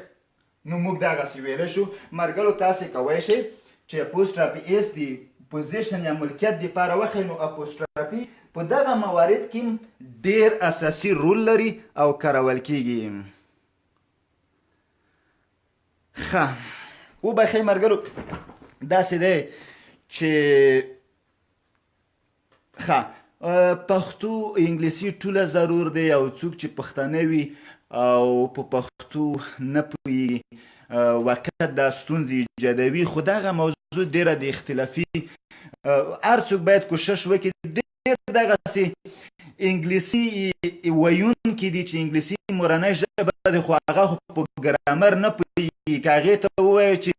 نو موږ دغسې ویلی شو. مرګلو، تاسې کوی شئ چې apostrophe S د possession یا ملکیت دپاره وښیي. نو apostrophe په دغه موارد کې ډیر اساسي رول لري او کارول کیږي. ښه، وبخښئ مرګلو، داسې دی چې ښه، پښتو انګلیسي ټوله ضرور دی، او څوک چې پښتانه وي او په پښتو نه پوهیږي، واقعیت دا ستونزې ایجادوي. خو دغه موضوع ډیره د اختلافي، هر څوک باید کوشش وکړي. ډېر دغسې انګلیسي ویونکي دي چې انګلیسي مورنۍ ژبه ده، خو هغه خو په ګرامر نه پوهېږي. که هغې ته ووایې چې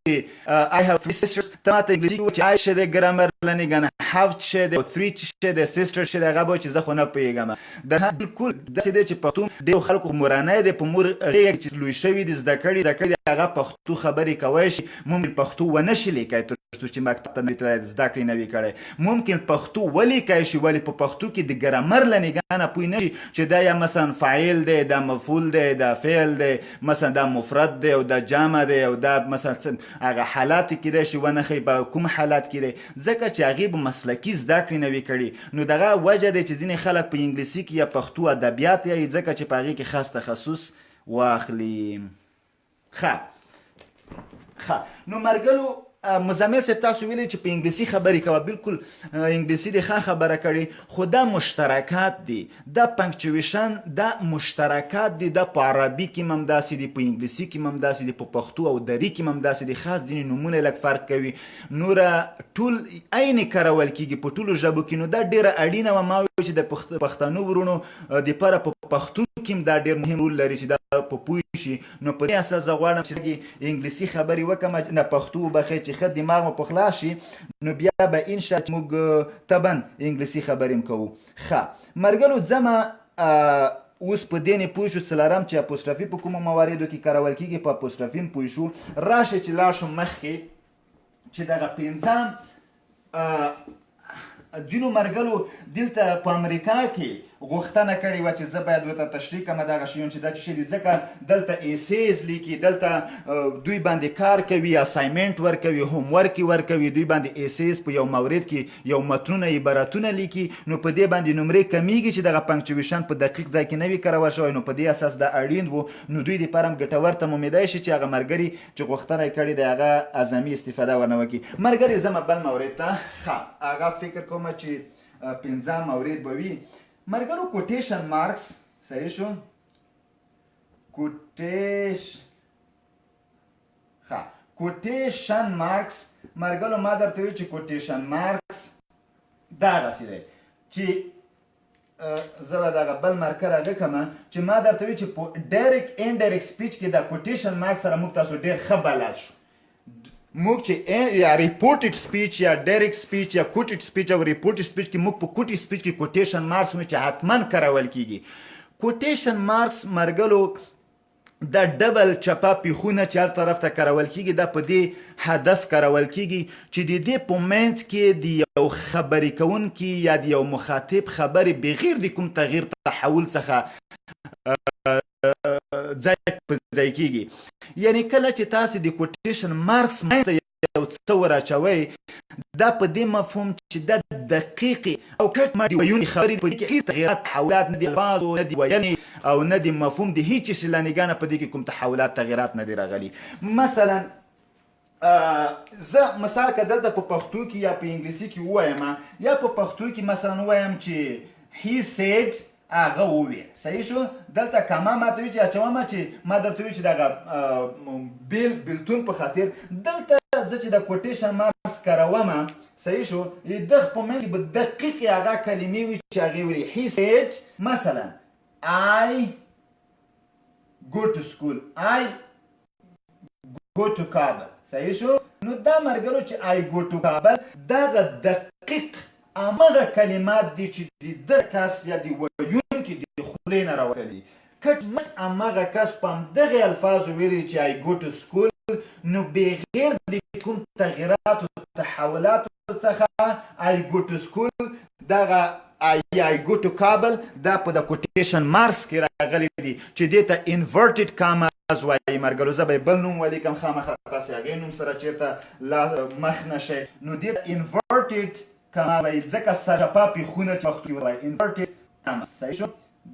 I have three sisters، ته ماته انګلیسي ووایې چې I څه دی، ګرامر لنې ګنه، have څه دی، three څه دی، sister څه دی، هغه به چې زه خو نه پوهېږم. دا بالکل داسې دی چې پښتو ډېرو خلکو مورنۍ دی، په مور غېږه چې لوی شوي دي، زده کړې هغه پښتو خبرې کوی شي، ممکن پښتو ونه شي لیکلی. تر څو چې مکتب ته نه وي تللی، زده کړې نه وي کړی، ممکن پښتو ولیکای شي، ولې په پښتو کې د ګرامر له نګاه نه پوه نه شي چې دا یا مثلا فاعل دی، دا مفعول دی، دا فعل دی، مثلا دا مفرد دی او دا جمع دی او دا مثلا هغه حالات کېدای شي ونه ښیي په کوم حالت کې دی، ځکه چې هغې به مسلکي زده کړې نه وي کړي. نو دغه وجه دی چې ځینې خلک په انګلیسي کې یا پښتو ادبیات یایي، ځکه چې په هغې کې خاص تخصص واخلي. ښه ښه، نو مرګلو مزمل صاحب تاسو ویلي چې په انګلیسي خبرې کوه، بالکل انګلیسي دې ښه خبره کړې، خو دا مشترکات دي، دا پنکچویشن دا مشترکات دي، دا په عربي کې هم داسې دي، په انګلیسي کې هم داسې دي، په پښتو او دري کې هم داسې دي، خاص ځینې نومونه لږ فرق کوي، نوره ټول عین کارول کېږي په ټولو ژبو کې. نو دا ډېره اړینه وه، ما ویل چې د پښتنو وروڼو دپاره په پښتو کې هم دا ډېر مهم رول لري چې دا په پوه شي. نو په دې اساس زه غواړم چې لږې انګلیسي خبرې وکړم، نه پښتو وبخښئ، چې ښه دماغ مو په خلاص شي، نو بیا به ان شاء چې موږ طبعا انګلیسي خبرې هم کوو. ښه مرګلو ځمه اوس په دې نه پوه شو څلورم چې اپوسټرافي په کومو مواردو کې کارول کېږي، په اپوسټرافي هم پوه شو. راشئ چې لاړ شو مخکې چې دغه پنځم ځینو مرګلو دلته په امریکا کې غوښتنه کړې وه چې زه باید ورته تشریح کړم دغه شیون چې دا څه شی دي، ځکه دلته ایسیز لیکي، دلته دوی باندې کار کوي، اساینمنټ ورکوي، هوم ورک ورکوي، دوی باندې ایسیز په یو مورد کې یو متنونه عبارتونه لیکي، نو په دې باندې نمرې کمیږي چې دغه پنکچویشن په دقیق ځای کې نه وي کارول شوی. نو په دې اساس دا اړین وو، نو دوی دپاره هم ګټور تمامېدای شي چې هغه مرګري چې غوښتنه یې کړې ده هغه اعظمي استفاده ورنه وکړي. مرګري ځمه بل مورد ته. ښه هغه فکر کوم چې پنځم مورد به وي مرګرو، کوټیشن مارکس. صحیح شو، کوټیش ښه کوټیشن مارکس مرګلو ما درته ویل چې کوټیشن مارکس دغسې دی چې زه به دغه بل مارکر هغه کړم چې ما درته ویل چې په ډایرکټ انډایرکټ سپیچ کې دا کوټیشن مارک سره موږ تاسو ډېر ښه بلد شو. موږ چې یا ریپورټډ سپیچ یا ډایرکټ سپیچ یا کوټډ سپیچ او ریپورټډ سپیچ کې موږ په کوټي سپیچ کې کوټیشن مارکس وینو چې حتما کارول کیږي. کوټیشن مارکس مرګلو دا ډبل چپه پیخونه چې هر طرف ته کارول کیږي، دا په دې هدف کارول کیږي چې د دې په منځ کې د یو خبرې کوونکي یا د یو مخاطب خبرې بغیر د کوم تغییر تحول څخه ځای په ځای کیږي. یعنی کله چې تاسو د کوټیشن مارکس منځ ته یو څه وراچوئ، دا په دې مفهوم چې دا دقیقې او کټ مټ د ویونکي خبرې په دې کې هیڅ تغیرات تحولات نه دي، الفاظو نه دي ویلې او نه د مفهوم د هیڅ شي له نګاه نه په دې کې کوم تحولات تغیرات نه دي راغلي. مثلا زه مثال که دلته په پښتو کې یا په انګلیسي کې ووایم، یا په پښتو کې مثلا ووایم چې he said، هغه وویل. صحیح شو، دلته کما ما ته وی چې اچوم چې ما درته وی چې دغه بیل بیلتون په خاطر دلته زه چې د کوټیشن مارکس کاروم. صحیح شو، دغه په منځ کې به دقیق هغه کلمې وي چې هغې ویلي. He said مثلا I go to school, I go to Kabul. صحیح شو، نو دا مرګلو چې I go to Kabul دغه دقیق همغه کلمات دي چې د ده کس یا د ویونکي د خولې نه راوتلي، کټ مټ همغه کس په همدغې الفاظو ویلي چې I go to school. نو بغیر د کوم تغیراتو تحولاتو څخه I go to school دغه I go to Kabul دا په د کوټیشن مارکس کې راغلي دي چې دې ته انورټډ کاماز وایي. مرګلو زه به یې بل نوم ولیکم، خامخا تاسې هغې نوم سره چېرته لا مخ نه شئ. نو دې ته انورټډ کاما وایي، ځکه سرچپه پیښونه چې پښتو کې وایي انورټډ کاماز. صحیح شو،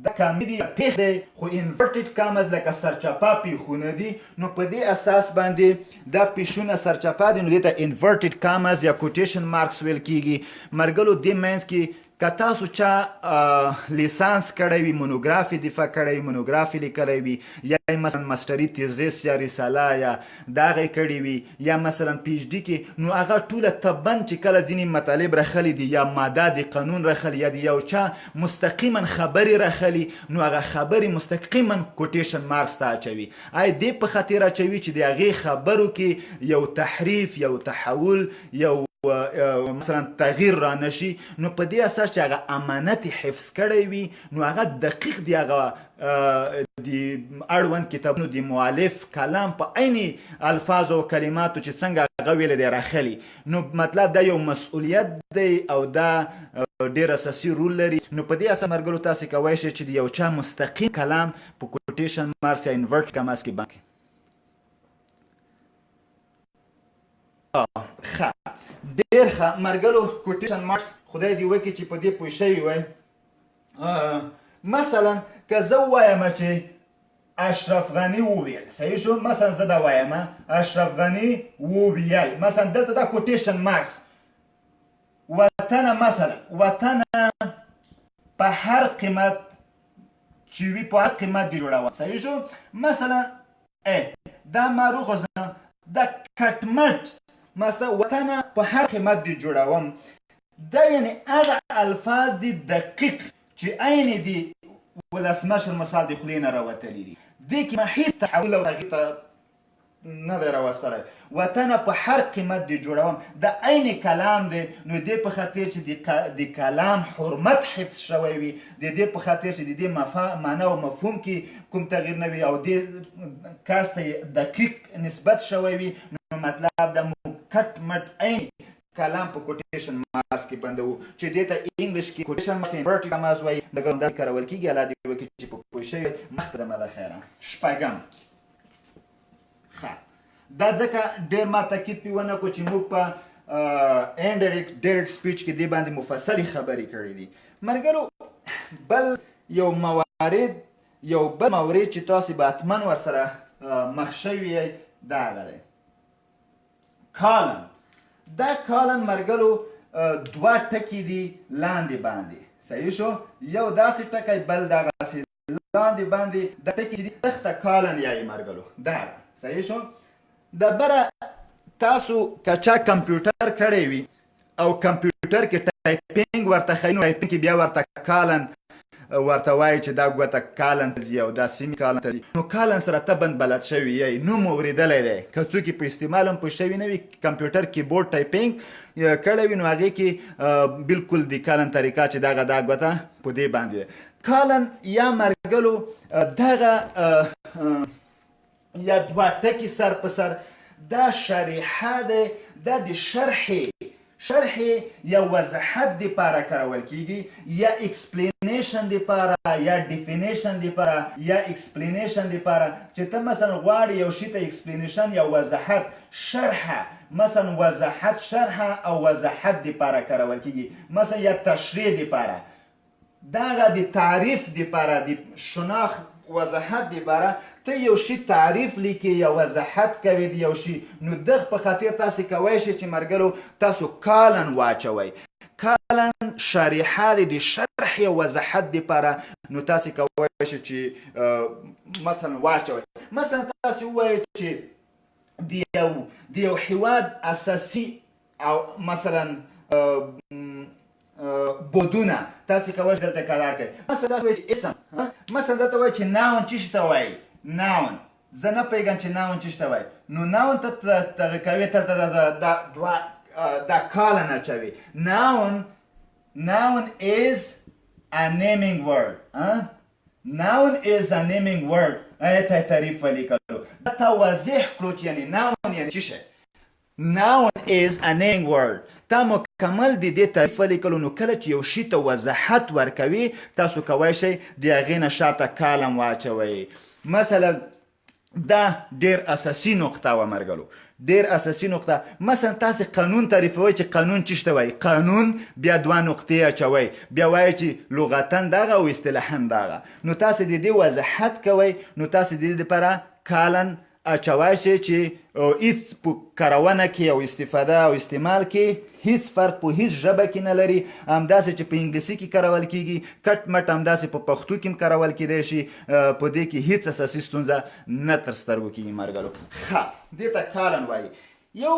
دا کامې دي یا پیښ دی، خو انورټډ کامز لکه سرچپه پیښونه دي، نو په دې اساس باندې دا پیښونه سرچپه دي، نو دې ته انورټډ کامز یا کوټیشن مارکس ویل کیږي. مرګلو دې منځ کې که تاسو چا لیسانس کړی وي، مونوګرافي دفاع کړی وي، مونوګرافي لیکلی وي، یا مثلا ماسټري تیزس یا رساله یا دغه کړی وي، یا مثلا پی ایچ ډي کې، نو هغه ټوله طبعا چې کله ځینې مطالب راخلي دي یا ماده د قانون راخلي یا د یو چا مستقیما خبرې راخلي، نو هغه خبرې مستقیما کوټیشن مارکس ته اچوي. آی دې په خاطر اچوي چې د هغې خبرو کې یو تحریف، یو تحول، یو مثلا تغییر را نشي، نو په دې اساس چې هغه امانت حفظ کړی وي، نو هغه دقیق دی، هغه د اړوند کتابونو د مؤلف کلام په عین الفاظ او کلماتو چې څنګه هغه ویلی دی راخلي. نو مطلب دا یو مسؤلیت دی او دا ډیر اساسي رول لري. نو په دې اساس مرګلو تاسو کوی شئ چې د یو چا مستقیم کلام په کوټیشن مارکس یا انورټ کماس کې بند. ښه، ډیر ښه مرګلو، کوټیشن مارکس خدای دې وکړي چې په دې پوه شوي وای. مثلا که زه ووایم چې اشرف غنی وویل، صحیح شو، مثلا زه دا وایم اشرف غنی وویل، مثلا دلته دا کوټیشن مارکس، وطنه، مثلا وطنه په هر قیمت چې وي په هر قیمت دې جوړوه، صحیح شو. مثلا دا ما روغوځه دا کټمټ، مثلا وطنه په هر قیمت دې جوړوم، دا یعنی هغه الفاظ دي دقیق چې عین دي ولسمشر مثال د خولې نه راوتلي دي، دې کې ما هیڅ تحول او تغییر ته نه دی راوستلی. وطنه په هر قیمت دې جوړوم د عین کلام دی، نو دې په خاطر چې د کلام حرمت حفظ شوی وي، د دې په خاطر چې د دې معنا او مفهوم کې کوم تغییر نه وي او دې کس ته دقیق نسبت شوی وي، نو مطلب دا موږ کټ مټ عین کلام په کوټیشن مارکس کې بندوو چې دې ته انګلیش کې کوټیشن مارکس انورټډ کماز وایي، مګر همداسې کارول کېږي. الله دې وکړي چې په پوه شوي مخته ځمه له خیره. شپږم، ښه، دا ځکه ډېر ما تاکید پې ونه کړو چې موږ په انډایرکټ ډایرکټ سپیچ کې دې باندې مفصلې خبرې کړې دي. مرګرو بل یو موارد، یو بل مورد چې تاسې به حتما ورسره مخ شوي یئ دا هغه دی کالن. دا کالن مرګلو دوه ټکي دي لاندې باندې، صحیح شو، یو داسې ټکی بل دغسې لاندې باندې، دا ټکي چې دي تخته کالن یایي مرګلو، دا صحیح شو. د بره تاسو که چا کمپیوټر کړی وي او کمپیوټر کې ټایپینګ ورته ښیي، نو ټایپینګ کې بیا ورته کالن ورته وایي چې دا ګوته کالن ته ځي او دا سیمي کالن ته ځي، نو کالن سره طبعا بلد شوی یی، نوم مو اورېدلی دی، که څوک یې په استعمال هم پوه شوي نه وي کمپیوټر کیبورډ ټایپینګ کړی وي، نو هغې کې بالکل د کالن طریقه چې دغه دا ګوته په دې باندې کالن یا مرګلو دغه یا دوه ټکي سر په سر، دا شریحه ده، دا د شرح یا وضاحت د پاره کارول کیږي، یا اکسپلینیشن د پاره، یا ډیفینیشن د پاره، یا اکسپلینیشن د پاره چې ته مثلا غواړې یو شي ته اکسپلینیشن یا وضاحت، شرح، مثلا وضاحت، شرح او وضاحت د پاره کارول کیږي، مثلا یا تشریح د پاره، دغه د تعریف د پاره، د شناخت وضاحت د پاره، ته یو شي تعریف لیکې یا وضاحت کوې د یو شي، نو دغه په خاطر تاسې کوی شئ چې مرګلو تاسو کالن واچوئ، کالن شریحه دی د شرح یا وضاحت د پاره، نو تاسې کوی شئ چې مثلا واچوئ. مثلا تاسې ووایئ چې د یو هیواد اساسي او مثلا بودونه تاسې کولی شئ دلته کلار کړئ. مثلا تاسې وایئ چې اسم، مثلا دلته وایئ چې ناون څه شي ته وایي، ناون زه نه پوهېږم چې ناون څه شي ته وایي، نو ناون ته دغه کوې، دلته دا دوه دا کالن اچوي. ناون is a naming word، noun is a naming word، ته تعریف ولیکلو، دا تا واضح کړو چې یعنی ناون یعنی څه شی. Noun is a naming word، تا مکمل د دې تعریف ولیکلو. نو کله چې یو شي ته وضاحت ورکوي تاسو کوی شئ د هغې نه شاته کالم واچوئ. مثلا دا ډیر اساسي نقطه وه مرګلو، ډیر اساسي نقطه. مثلا تاسې قانون تعریفوئ چې قانون څه شي ته وایي، قانون بیا دوه نقطې اچوئ، بیا وایي چې لغتا دغه او اصطلاحا دغه، نو تاسې د دې وضاحت کوئ، نو تاسې د دې لپاره کالن اچوای شئ چې هیڅ په کارونه کې او استفاده او استعمال کې هیڅ فرق په هیڅ ژبه کې نه لري. همداسې چې په انګلیسي کې کارول کیږي کټ مټ همداسې په پښتو کې هم کارول کیدای شي، په دې کې هیڅ اساسي ستونزه نه تر سترګو کیږي مرګلو. ښه، دې ته کالن وایي. یو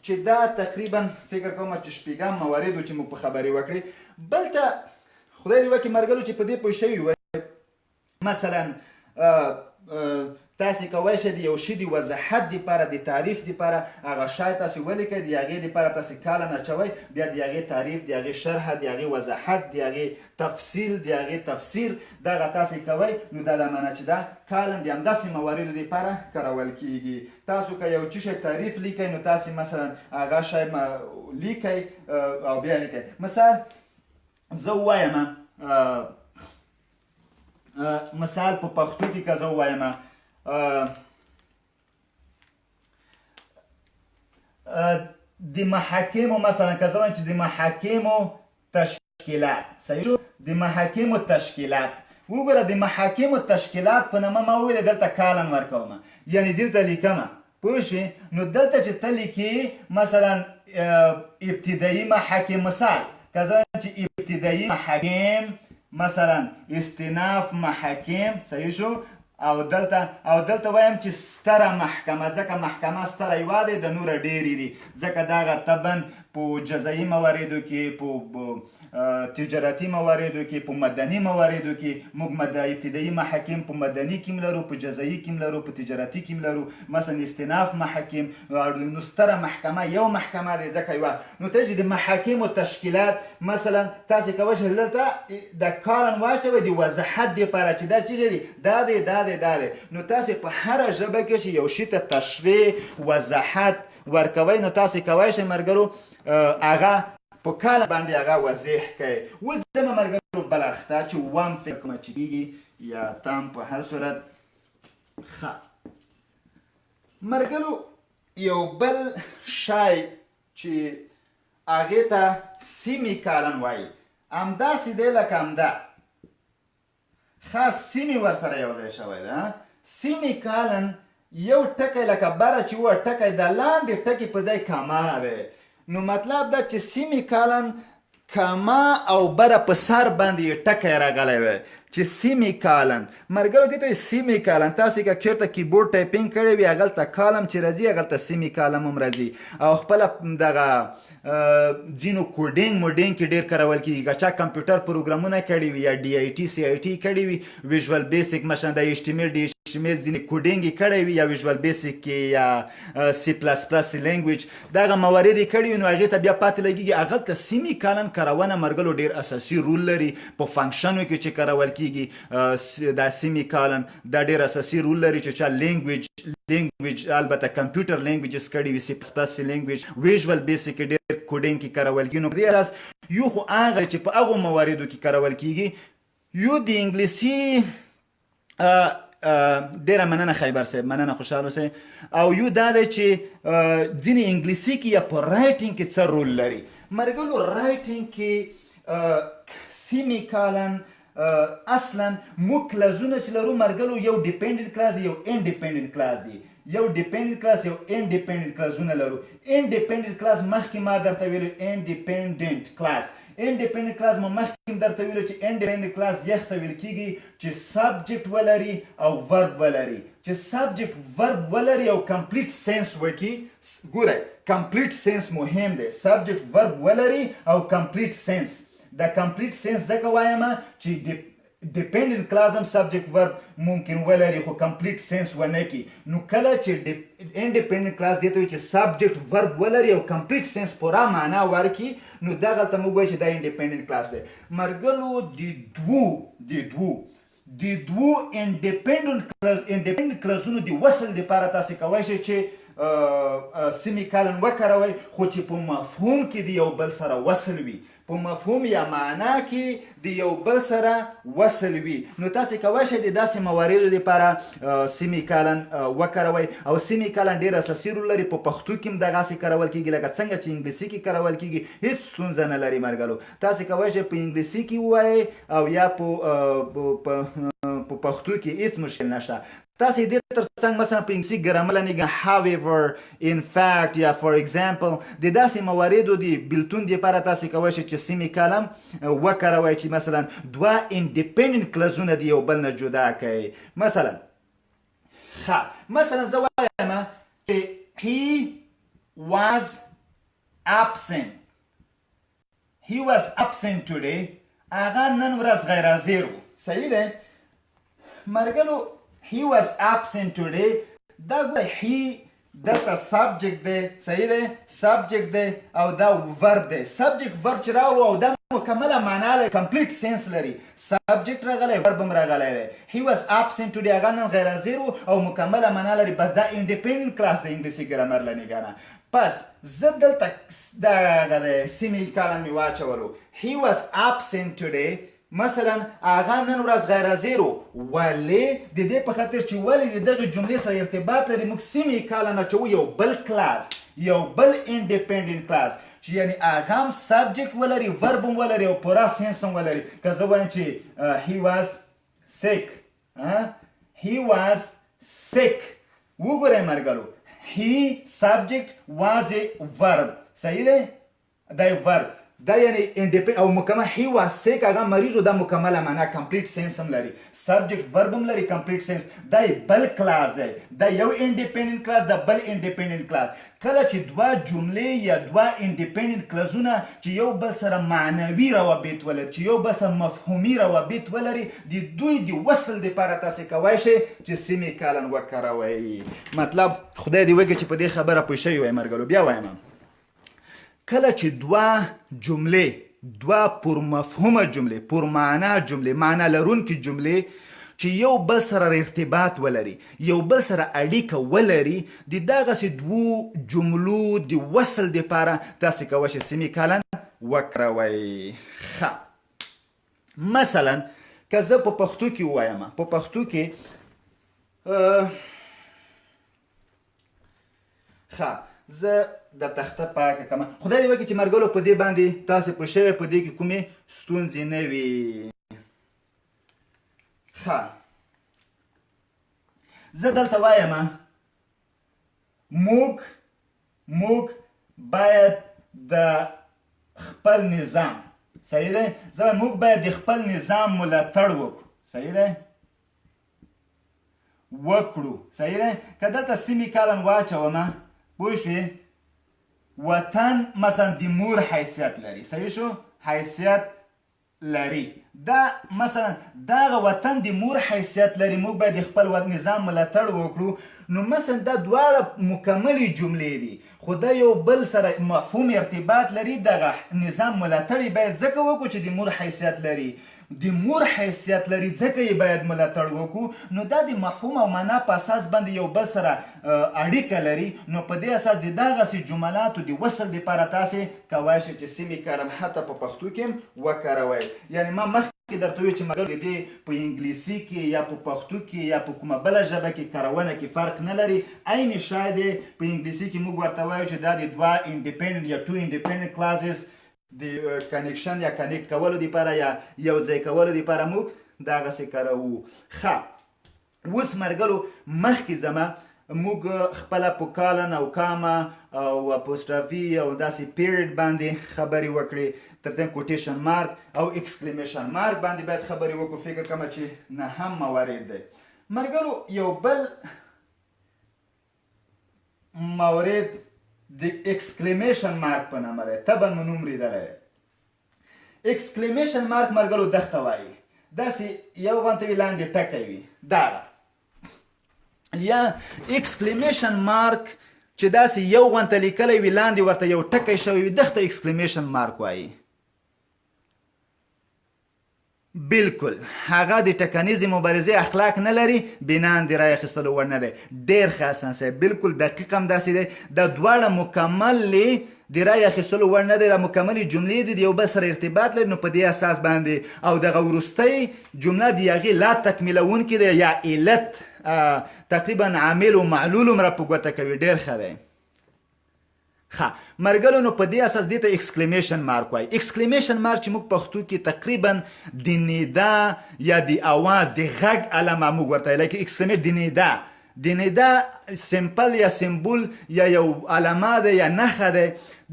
چې دا تقریبا فکر کوم چې شپږم مواردو چې موږ په خبرې وکړې. بل ته خدای دې وکړي مرګلو چې په دې پوه شوي وای. مثلا تاسې کوی شئ د یو شي د وضاحت دپاره، د تعریف دپاره هغه شی تاسې ولیکئ، د هغې دپاره تاسې کالن اچوئ، بیا د هغې تعریف، د هغې شرح، د هغې وضاحت، د هغې تفصیل، د هغې تفسیر دغه تاسې کوئ. نو دا د معنا چې دا کالن د همداسې مواردو دپاره کارول کیږي. تاسو که یو څه شی تعریف لیکئ نو تاسې مثلا هغه شی لیکئ او بیا لیکئ. مثال زه ووایم، مثال په پښتو کې که زه ووایم د محاکمو، مثلا که زه وایم چې د محاکمو تشکیلات، صحیح شو؟ د محاکمو تشکیلات وګوره، د محاکمو تشکیلات په نامه ما وویل دلته کالن ورکوم، یعنی دلته لیکم، پوه شوې؟ نو دلته چې ته لیکې مثلا ابتدایي محاکم، مثال که زه وایم چې ابتدایي محاکم، مثلا استناف محاکم، صحیح شو؟ او دلته وایم چې ستره محکمه، ځکه محکمه ستره یوه دی، د نوره ډېرې دي، ځکه دغه طبعا په جزایي مواردو کې، په تجارتي مواردو کې، په مدني مواردو کې موږ ابتدایي محاکم په مدني کې لرو، په جزایي کې لرو، په تجارتي کې لرو، مثلا استناف محاکم. نو ستره محکمه یو محکمه دی، ځکه یوه. نو ته چې د محاکمو تشکیلات مثلا تاسې کولی شئ دلته د کالن واچوئ د وضاحت دپاره چې دا څه شی دی، دا دی، دا دی، دا دی. نو تاسې په هره ژبه کې چې یو شي ته تشریح وضاحت ورکوئ نو تاسې کولی شئ ملګرو هغه په کال باندې هغه واضح کړئ. اوس ځمه ملګرو بل اړخ ته چې وم فکر کومه چې کېږي یا تام په هر صورت. ښه ملګرو، یو بل شی چې هغې ته سیمي کالن وایي، همداسې دی لکه همدا خاص سیمي ورسره یو ځای شوی ده. سیمي کالن یو ټکی لکه بره چې وه ټکی د لاندې ټکي په ځای کاما دی. نو مطلب دا چې سیمي کالن کاما او بره په سر باندې یې ټکی راغلی دی چې سیمي کالن. ملګرو دې ته سیمي کالن، تاسې که چېرته کیبورډ ټایپینګ کړی وي هغلته کالم چې راځي هغلته سیمي کالم هم راځي. او خپله دغه ځینو کوډینګ موډینګ کې ډېر کارول کېږي. که چا کمپیوټر پروګرامونه کړي وي یا ډي آی ټي سي آی ټي کړي وي، ویژوال بیسیک مثلا د ایچ ټي ایم ایل ډي ایچ ټي ایم ایل ځینې کوډینګ یې کړی وي یا ویژوال بیسیک کې یا سی پلس پلس لینګویج دغه موارد یې کړي وي، نو هغې ته بیا پاتې لګېږي. هغلته سیمي کالن کارونه مرګلو ډېر اساسي رول لري په فنکشنو کې چې کارول کېږي. دا سیمي کالن دا ډېر اساسي رول لري چې چا لینګویج البته کمپیوټر لینګویجز کړي وي، سی پلس پلس لینګویج، ویژوال بیسیک کې ډېر کوډینګ کې کارول کېږي. نو په دې اساس یو خو هغه چې په هغو مواردو کې کارول کېږي. یو د انګلیسي ډېره مننه خیبر صاحب، مننه، خوشحال اوسئ. او یو دا دی چې ځینې انګلیسي کې یا په رایټینګ کې څه رول لري. مرګلو رایټینګ کې سیمي کالن اصلا موږ کلازونه چې لرو مرګلو، یو ډیپندنت کلاس یو انډیپندنت کلاس دی. یو ډیپندنت کلاس یو انډیپندنت کلاسونه لرو. انډیپندنت کلاس مخکې ما درته ویلو، انډیپندنت کلاس، انډیپندنت کلاس ما مخکې درته ویلو چې انډیپندنت کلاس یخ ته ویل کېږي چې سبجیکټ ولري او ورب ولري، چې سبجیکټ ورب ولري او کمپلیټ سنس وکړي. ګورئ کمپلیټ سنس مهم دی، سبجیکټ ورب ولري او کمپلیټ سنس. دا کمپلیټ سنس ځکه وایم چې ډیپندنت کلاس هم سبجیکټ ورب ممکن ولري خو کمپلیټ سنس ونه کړي. نو کله چې انډیپندنت کلاس دې ته وایي چې سبجیکټ ورب ولري او کمپلیټ سنس پوره معنا ورکړي، نو دغلته موږ وایو چې دا انډیپندنت کلاس دی. مرګلو د دوو انډیپندنت کلاسونو د وصل دپاره تاسې کوی شئ چې سیمي کالن وکاروئ، خو چې په مفهوم کې د یو بل سره وصل وي، په مفهوم یا معنا کې د یو بل سره وصل وي. نو تاسې کوی شئ د داسې مواردو دپاره سیمي کالن وکاروئ. او سیمي کالن ډېر اساسي رول لري، په پښتو کې هم دغسې کارول کېږي لکه څنګه چې انګلیسي کې کارول کېږي، هېڅ ستونزه نه لري. مرګلو تاسې کوی شئ په انګلیسي کې ووایئ او یا په پښتو کې، هېڅ مشکل نشته. تاسې دې ترڅنګ مثلا په انګلیسي ګرامر لنیږه however، in fact یا for example، د داسې مواردو د بیلتون دپاره تاسې کوی شئ چې سیمي کالم وکاروئ چې مثلا دوه انډیپندنت کلازونه د یو بل نه جدا کړئ. مثلا ښه، مثلا زه وایم چې he was absent، he was absent today، هغه نن ورځ غیر حاضر و. صحیح دی مرګلو؟ He was absent today. دا ګوره he دلته سبجیکټ دی، صحیح دی، سبجیکټ دی او دا ورب دی. سبجیکټ ورب چې راغلو او دا مکمله معنا لري، کمپلیټ سنس لري. سبجیکټ راغلی، ورب هم راغلی دی. He was absent today، هغه نن غیر حاضر او مکمله معنا لري. بس دا انډیپندنت کلاس د انګلیسي ګرامر له نګاه. پس زه دلته دغه دی سیمی کالن مې واچولو، he was absent today. مثلا هغه نن ورځ غیر حاضر و، ولې؟ د دې په خاطر چې ولې د دغې جملې سره ارتباط لري، موږ سیمی کالن اچوو، یو بل کلاس، یو بل انډیپندنت کلاس، چې یعنی هغه هم سبجیکټ ولري، ورب هم ولري او پوره سنس هم ولري. که زه وایم چې he was sick، he was sick، وګورئ مرګلو، he subject، was a verb، صحیح دی، دا verb دا یعنی انډیپند او مکمل. He was sick، هغه مریض، دا مکمله معنا، کمپلیټ سنس هم لري، سبجیکټ ورب هم لري، کمپلیټ سنس. دا بل کلاس دی، دا یو انډیپندنت کلاس، دا بل انډیپندنت کلاس. کله چې دوه جملې یا دوه انډیپندنت کلازونه چې یو بل سره معنوي روابط ولري، چې یو بل سره مفهومي روابط ولري، د دوی د وصل لپاره تاسو کوی شئ چې سیمی کالن وکاروئ. مطلب خدای دې وکړي چې په دې خبره پوه شوي وای مرګلو. بیا وایم، کله چې دوه جملې، دوه پرمفهومه جملې، پرمعنا جملې، معنا لرونکي جملې چې یو بل سره ارتباط ولري، یو بل سره اړیکه ولري، د دغسې دوو جملو د وصل دپاره تاسې کولی شئ سیمی کالن وکاروئ. ښه، مثلا که زه په پښتو کې ووایم، په پښتو کې، ښه، زه د تخته پاکه کړم. خدای دې وکړي چې مرګلو په دې باندې تاسې پوه شوی، په دې کې کومې ستونزې نه وي. ښه، زه دلته وایم موږ باید د خپل نظام، صحیح دی، زه وایم موږ باید د خپل نظام ملاتړ وکړو، صحیح دی، وکړو، صحیح دی. که دلته سیمی کالن واچوم، پوه شوې، وطن مثلا د مور حیثیت لري، صحیح شو، حیثیت لري. دا مثلا دغه وطن د مور حیثیت لري، موږ باید د خپل نظام ملاتړ وکړو. نو مثلا دا دواړه مکملې جملې دي، خو دا یو بل سره مفهوم ارتباط لري. دغه نظام ملاتړ یې باید ځکه وکړو چې د مور حیثیت لري، د مور حیثیت لري، ځکه یې باید ملاتړ وکړو. نو دا د مفهوم او معنا په اساس باندې یو بل سره اړیکه لري. نو په دې اساس د دغسې جملاتو د وصل دپاره تاسې کوای شئ چې سیمې کلم حتی په پښتو کې هم وکاروئ. یعنې ما مخکې درته وویل چې مګر د دې په انګلیسي کې یا په پښتو کې یا په کومه بله ژبه کې کارونه کې فرق نه لري، عین شی دی. په انګلیسي کې موږ ورته وایو چې دا د دوه انډیپندنت یا ټو انډیپندنت کلازز د کنیکشن یا کنیکټ کولو دپاره یا یو ځای کولو دپاره موږ دغسې کاروو. ښه، اوس مرګلو مخکې زما موږ خپله په کالن او کاما او اپوسټرافي او داسې پیریډ باندې خبرې وکړې، تر دې کوټیشن مارک او اکسکلیمیشن مارک باندې باید خبرې وکړو. فکر کوم چې نهم موارد دی مرګلو. یو بل مورد د اکسکلیمیشن مارک په نامه دی، طبعا مو نوم لیدلی دی. اکسکلیمیشن مارک مرګلو دښته وایي، داسې یو غونته وي، لاندې ټکی وي، دغه یا اکسکلیمیشن مارک چې داسې یو غونته لیکلی وي، لاندې ورته یو ټکی شوی وي، دښته اکسکلیمیشن مارک وایي. بالکل هغه د ټکنیزې مبارزې اخلاق نه لري، بناً د رایې اخیستلو وړ نه دی. ډېر ښه حسن صاحب، بالکل دقیق هم داسې دی. دا دواړه مکملې د رایې اخیستلو وړ نه دی، دا مکملې جملې دي، د یو بل سره ارتباط لري. نو په دې اساس باندې او دغه وروستۍ جمله د هغې لا تکمیلوونکې دی یا علت، تقریبا عامل او معلول هم را په ګوته کوي. ډېر ښه دی. ښه مرګلو، نو په دې اساس دې ته اکسکلیمیشن مارک وایي. اکسکلیمیشن مارک چې موږ پښتو کې تقریبا د ندا یا د اواز د غږ علامه موږ ورته لکه اکسکلیمیشن د ندا، د ندا سمپل یا سمبول یا یو علامه ده یا نښه ده.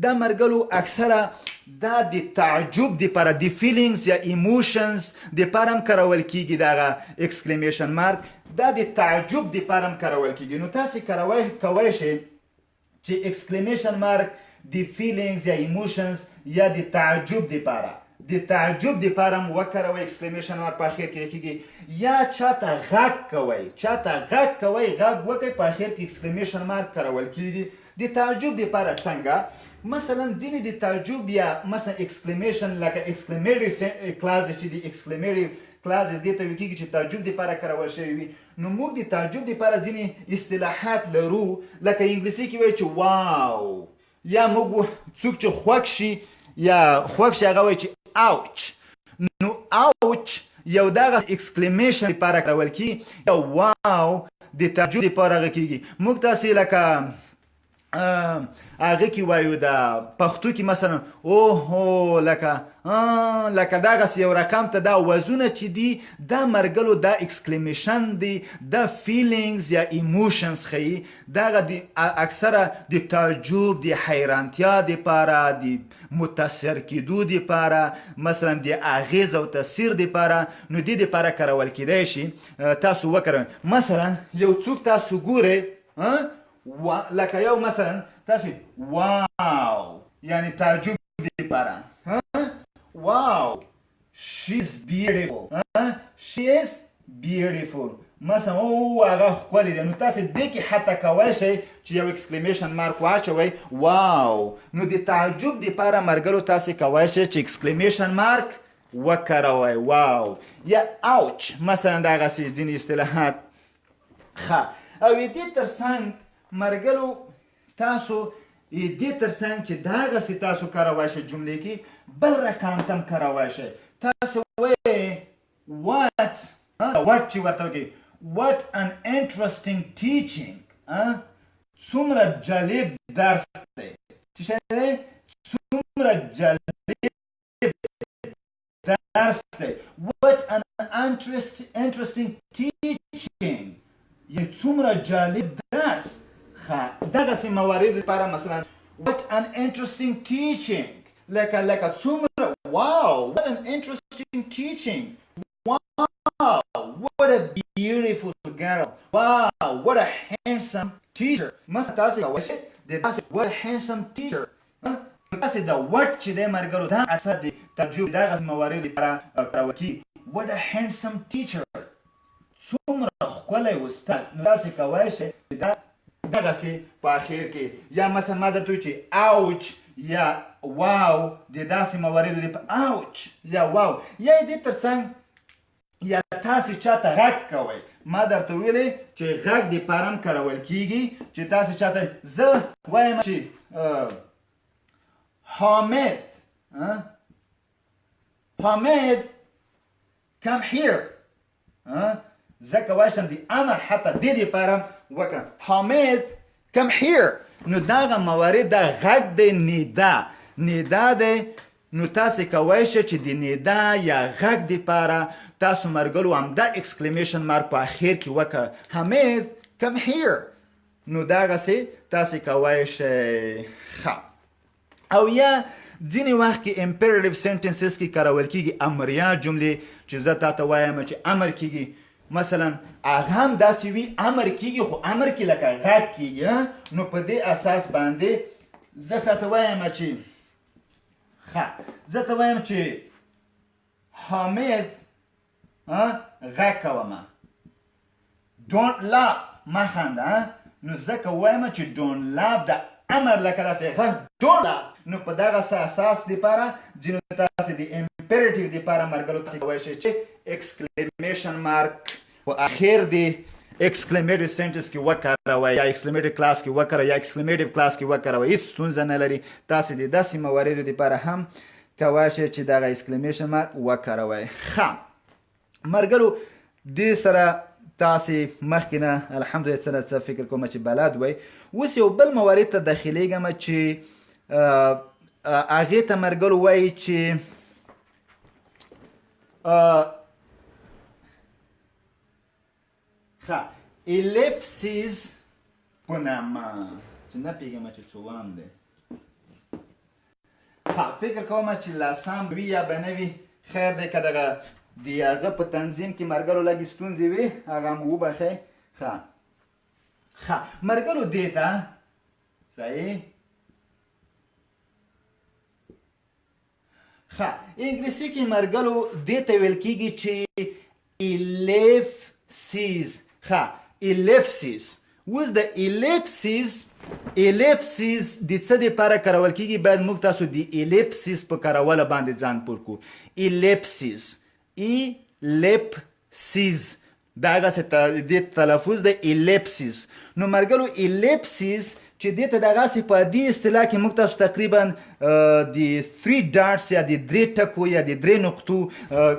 دا مرګلو اکثره دا د تعجب دپاره، د فیلینګز یا ایموشنز دپاره هم کارول کیږي. دغه اکسکلیمیشن مارک دا د تعجب دپاره هم کارول کیږي. نو تاسې کوی شئ چې اکسکلیمیشن مارک د فیلینګز یا ایموشنز یا د تعجب دپاره، د تعجب د پاره هم وکاروئ exclamation mark په اخر کې کیږي. یا چاته غږ کوئ، چاته غږ کوئ، غږ وکړئ، په اخر کې exclamation mark کارول کیږي. د تعجب د پاره څنګه؟ مثلا ځینې د تعجب یا مثلا exclamation لکه exclamatory clause چې د exclamatory clause دې ته ویل کیږي چې تعجب د پاره کارول شوی وي. نو موږ د تعجب د پاره ځینې اصطلاحات لرو، لکه انګلیسي کې وایي چې wow، یا موږ څوک چې خوښ شي یا خوښ شي هغه وایي چې ouch. نو ouch یو دغه exclamation لپاره کارول کیږي، یا wow د تعجب لپاره هغه کیږي. موږ تاسې لکه هغه کې وایو د پښتو کې مثلا اوهو، لکه لکه دغسې یو رقم ته دا وزونه چې دي دا مرګلو دا exclamation دی، دا feelings یا emotions ښیي. دغه د اکثره د تعجب، د حیرانتیا دپاره، د متاثر کېدو دپاره، مثلا د اغېز او تاثیر دپاره، نو دې دپاره کارول کېدای شي. تاسو وکاروئ. مثلا یو څوک تاسو ګورئ، لکه یو مثلا تاسو wow، یعنی تعجب دپاره، wow she is beautiful، she is beautiful، مثلا او هغه ښکلې ده. نو تاسو دې کې حتی کولی شئ چې یو exclamation mark واچوئ wow. نو د تعجب دپاره مرګلو تاسو کولی شئ چې exclamation mark وکاروئ، wow یا ouch، مثلا دغسې ځینې اصطلاحات. ښه، او دې ترڅنګ مرګلو تاسو دې ترڅنګ چې دغسې تاسو کارولی شئ جملې کې بل رقم ته هم کارولی شئ. تاسو وایئ what، what چې ورته وکړئ، what an interesting teaching، څومره جالب درس دی، څه شی دی، څومره جالب درس دی، what an interesting teaching، یعنی څومره جالب درس. ښه، دغسې مواردو لپاره مثلا what an interesting teaching، لکه لکه څومره wow، what an interesting teaching، wow what a beautiful girl، wow what a handsome teacher. مثلا تاسې کولی شئ د داسې what a handsome teacher، تاسې د what چې دی مرګرو دا اکثر د تعجب دغسې مواردو لپاره کارول کېږي. what a handsome teacher، څومره ښکلی استاد. نو تاسې کولی شئ چې دا دغسې په اخر کې، یا مثلا ما درته وویل چې ouch یا wow، د داسې مواردو لپاره ouch یا wow، یا دې ترڅنګ یا تاسې چاته غږ کوئ، ما درته ویلې چې غږ د پاره هم کارول کیږي، چې تاسې چاته، زه وایم چې حامد، حامد come here، زه کولی شم د امر حتی دې دپاره وکړم، حامد come here. نو دغه موارد دا غږ دی، ندا، ندا دی. نو تاسې کولی شئ چې د ندا یا غږ دپاره تاسو مرګلو همدا exclamation mark په اخر کې وکړه، حامد come here. نو دغسې تاسې کولی شئ. ښه، او یا ځینې وخت کې imperative sentences کې کارول کیږي، امریه جملې، چې زه تا ته وایم چې امر کیږي، مثلا هغه هم داسې وي امر کیږي، خو امر کې لکه غږ کیږي. نو په دې اساس باندې زه تا ته وایم چې ښه، زه ته وایم چې حامد غږ کوه ما، don't laugh، مه خنده. نو ځکه وایم چې don't laugh د امر لکه داسې غږ don't laugh. نو په دغسې اساس دپاره ځینو تاسې د imperative دپاره مرګلو تاسې کولی شئ چې exclamation mark په اخر د exclamatory sentence کې وکاروئ، یا exclamatory clause کې وکاروئ، یا exclamative clause کې وکاروئ، هیڅ ستونزه نه لري. تاسې د داسې مواردو دپاره هم کولی شئ چې دغه exclamation mark وکاروئ. ښه مرګلو، دې سره تاسې مخکې نه الحمدلله څه نه څه فکر کوم چې بلد وئ. اوس یو بل موارد ته داخلېږم چې هغې ته مرګلو وایي چې ښه ellipses په نامه، چې نه پوهېږم چې څوام دی. ښه، فکر کوم چې لسم وي یا به نه وي، خیر دی، که دغه د هغه په تنظیم کې مرګلو لږې ستونزې وي هغه هم وبخښئ. ښه ښه مرګلو دې ته صحیح. ښه، انګلیسي کې مرګلو دې ته ویل کیږي چې ایلیفسیز. ښه، ایلیفسیز. اوس د ایلیپسیز، ایلیپسیز د څه دپاره کارول کیږي؟ باید موږ تاسو د ایلیپسیز په کارولو باندې ځان پوه کړو. ایلیپسیز، ایلیپسیز، دا هغسې د تلفظ د ایلیپسیز. نو مرګلو ایلیپسیز چې دې ته دغسې په عادي اصطلاح کې موږ تاسو تقریبا د 3 ډاټس یا د درې ټکو یا د درې نقطو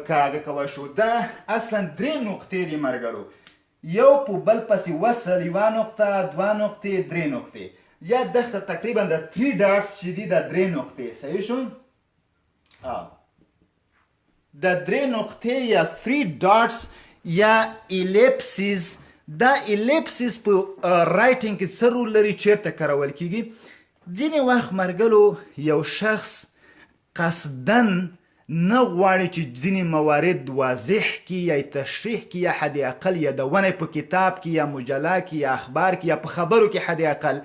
که هغه کوی شو. دا اصلا درې نقطې دي مرګلو، یو په بل پسې وصل، یوه نقطه، دوه نقطې، درې نقطې، یا دغه تقریبا د 3 ډاټس چې دي دا درې نقطې. صحیح شو؟ د درې نقطې یا 3 ډاټس یا ایلیپسیز. دا ایلیپسیز په رایټینګ کې څه رول لري، چیرته کارول کیږي؟ ځینې وخت مرګلو یو شخص قصداً نه غواړي چې ځینې موارد واضح کړي یا تشریح کړي یا حد اقل یادونه په کتاب کې یا مجله کې یا اخبار کې یا په خبرو کې حد اقل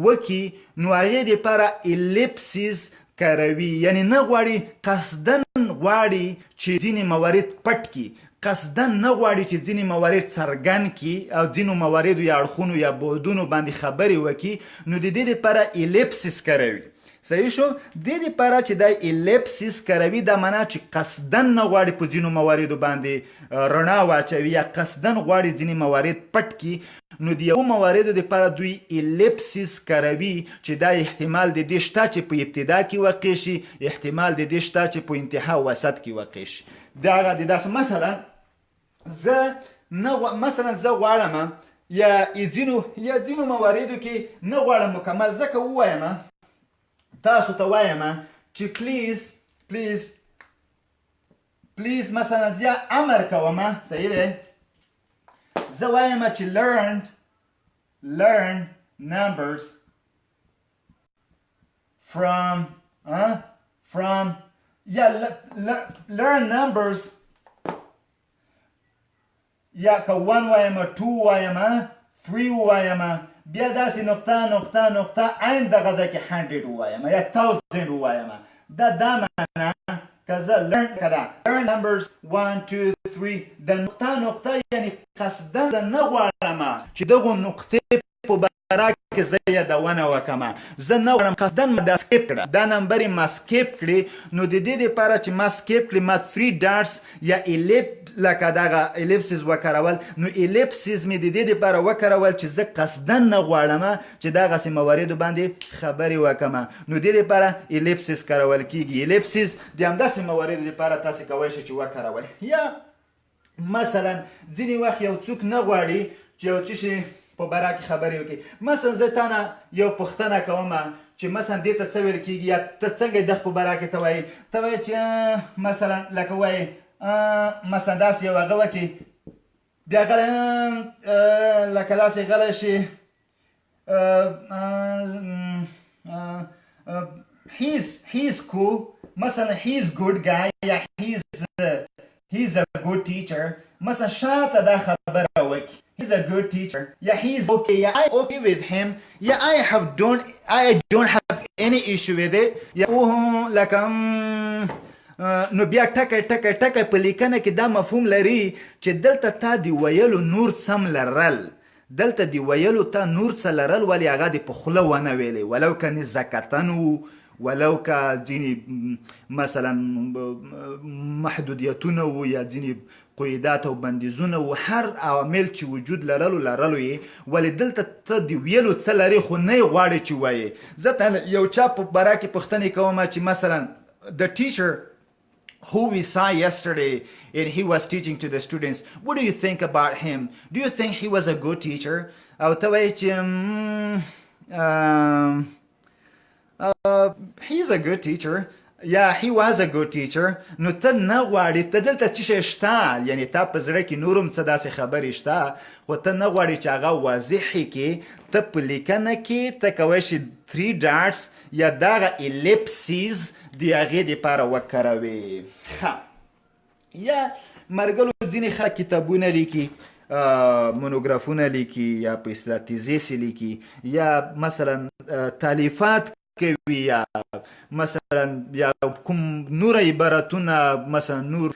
وکړي، نو هغې دپاره ایلیپسیز کاروي. یعنی نه غواړي، قصداً غواړي چې ځینې موارد پټ کړي، قصداً نه غواړي چې ځینې موارد څرګند کړي او ځینو مواردو یا اړخونو یا بعدونو باندې خبرې وکړي، نو د دې دپاره ایلیپسیس کاروي. صحیح شو؟ دې دپاره چې دا ایلیپسیس کاروي، دا معنا چې قصداً نه غواړي په ځینو مواردو باندې رڼا واچوي یا قصداً غواړي ځینې موارد پټ کړي، نو د یو مواردو دپاره دوی ایلیپسیس کاروي چې دا احتمال د دې شته چې په ابتدا کې واقع شي، احتمال د دې شته چې په انتها وسط کې واقع شي. دا هغه د داسې مثلا زه نه مثلا زه غواړم یا یا ځینو مواردو کې نه غواړم مکمل، ځکه ووایم تاسو ته وایم چې پلیز پلیز پلیز، مثلا زه امر کوم، صحیح دی، زه وایم چې learn numbers from, from یا learn numbers، یا که 1 وایم، 2 وایم، 3 وایم، بیا داسې نقطه نقطه نقطه عین دغه ځای کې 100 ووایم یا 1000 ووایم. دا معنا که زه learn کړه learn numbers 1 2 3 د نقطه نقطه، یعنی قصدا زه نه غواړم چې دغو نقطې په باره کې زه یادونه وکړم، زه نه غواړم قصدا ما دا سکیپ کړه، دا نمبر یې ما سکیپ کړې، نو د دې دپاره چې ما سکیپ کړې ما 3 ډاټس یا ایلیپ لکه دغه ایلیپسیز وکارول. نو ایلیپسیز مې د دې دپاره وکارول چې زه قصدا نه غواړم چې دغسې مواردو باندې خبرې وکړم، نو دې دپاره ایلیپسیز کارول کیږي. ایلیپسیز د همداسې مواردو دپاره تاسې کولی شئ چې وکاروئ. یا مثلا ځینې وخت یو څوک نه غواړي چې یو څه شي په باره کې خبرې وکړي، مثلا زه تا نه یو پوښتنه کوم چې مثلا دې ته څه ویل کېږي یا ته څنګه د په باره کې ته وایې، ته وایې چې مثلا لکه وایې مثلا داسې یو هغه وکړي، بیا غلی لکه داسې غلی شي، he's cool، مثلا he's good guy یا he's a good teacher، مثلا شاته دا خبره وکړي he's a good teacher یا he's okay یا I okay with him یا I don't have any issue with it یا اوه لکه نو بیا ټکی ټکی ټکی په لیکنه کې دا مفهوم لري چې دلته تا د ویلو نور سم لرل، دلته د ویلو تا نور څه لرل، ولې هغه د په خوله ونه ویلې، ولو که نزاکتن و، ولو که ځینې مثلا محدودیتونه وو یا ځینې قیدات او بندیزونه وو، هر عوامل چې وجود لرلو لرلو یې، ولې دلته ته د ویلو څه لرې خو نه یې غواړې چې وایې. زه ته یو چا په باره کې پوښتنې کوم چې مثلا the teacher who we saw yesterday and he was teaching to the students, what do you think about him? Do you think he was a good teacher? او ته وایې چې he's a good teacher. Yeah, he was a good teacher. نو ته نه غواړې، ته دلته څه شی شته، یعنی تا په زړه کې نور هم څه داسې خبرې شته خو ته نه غواړې چې هغه واضح کړې. ته په لیکنه کې ته کوی شې 3 dots یا دغه ellipses د هغې دپاره وکاروې. ښه، یا مرګلو ځینې ښه کتابونه لیکي، مونوګرافونه لیکي یا په اصطلاح تیزیس لیکي یا مثلا تالیفات کوي، یا مثلا یا کوم نور عبارتونه، مثلا نور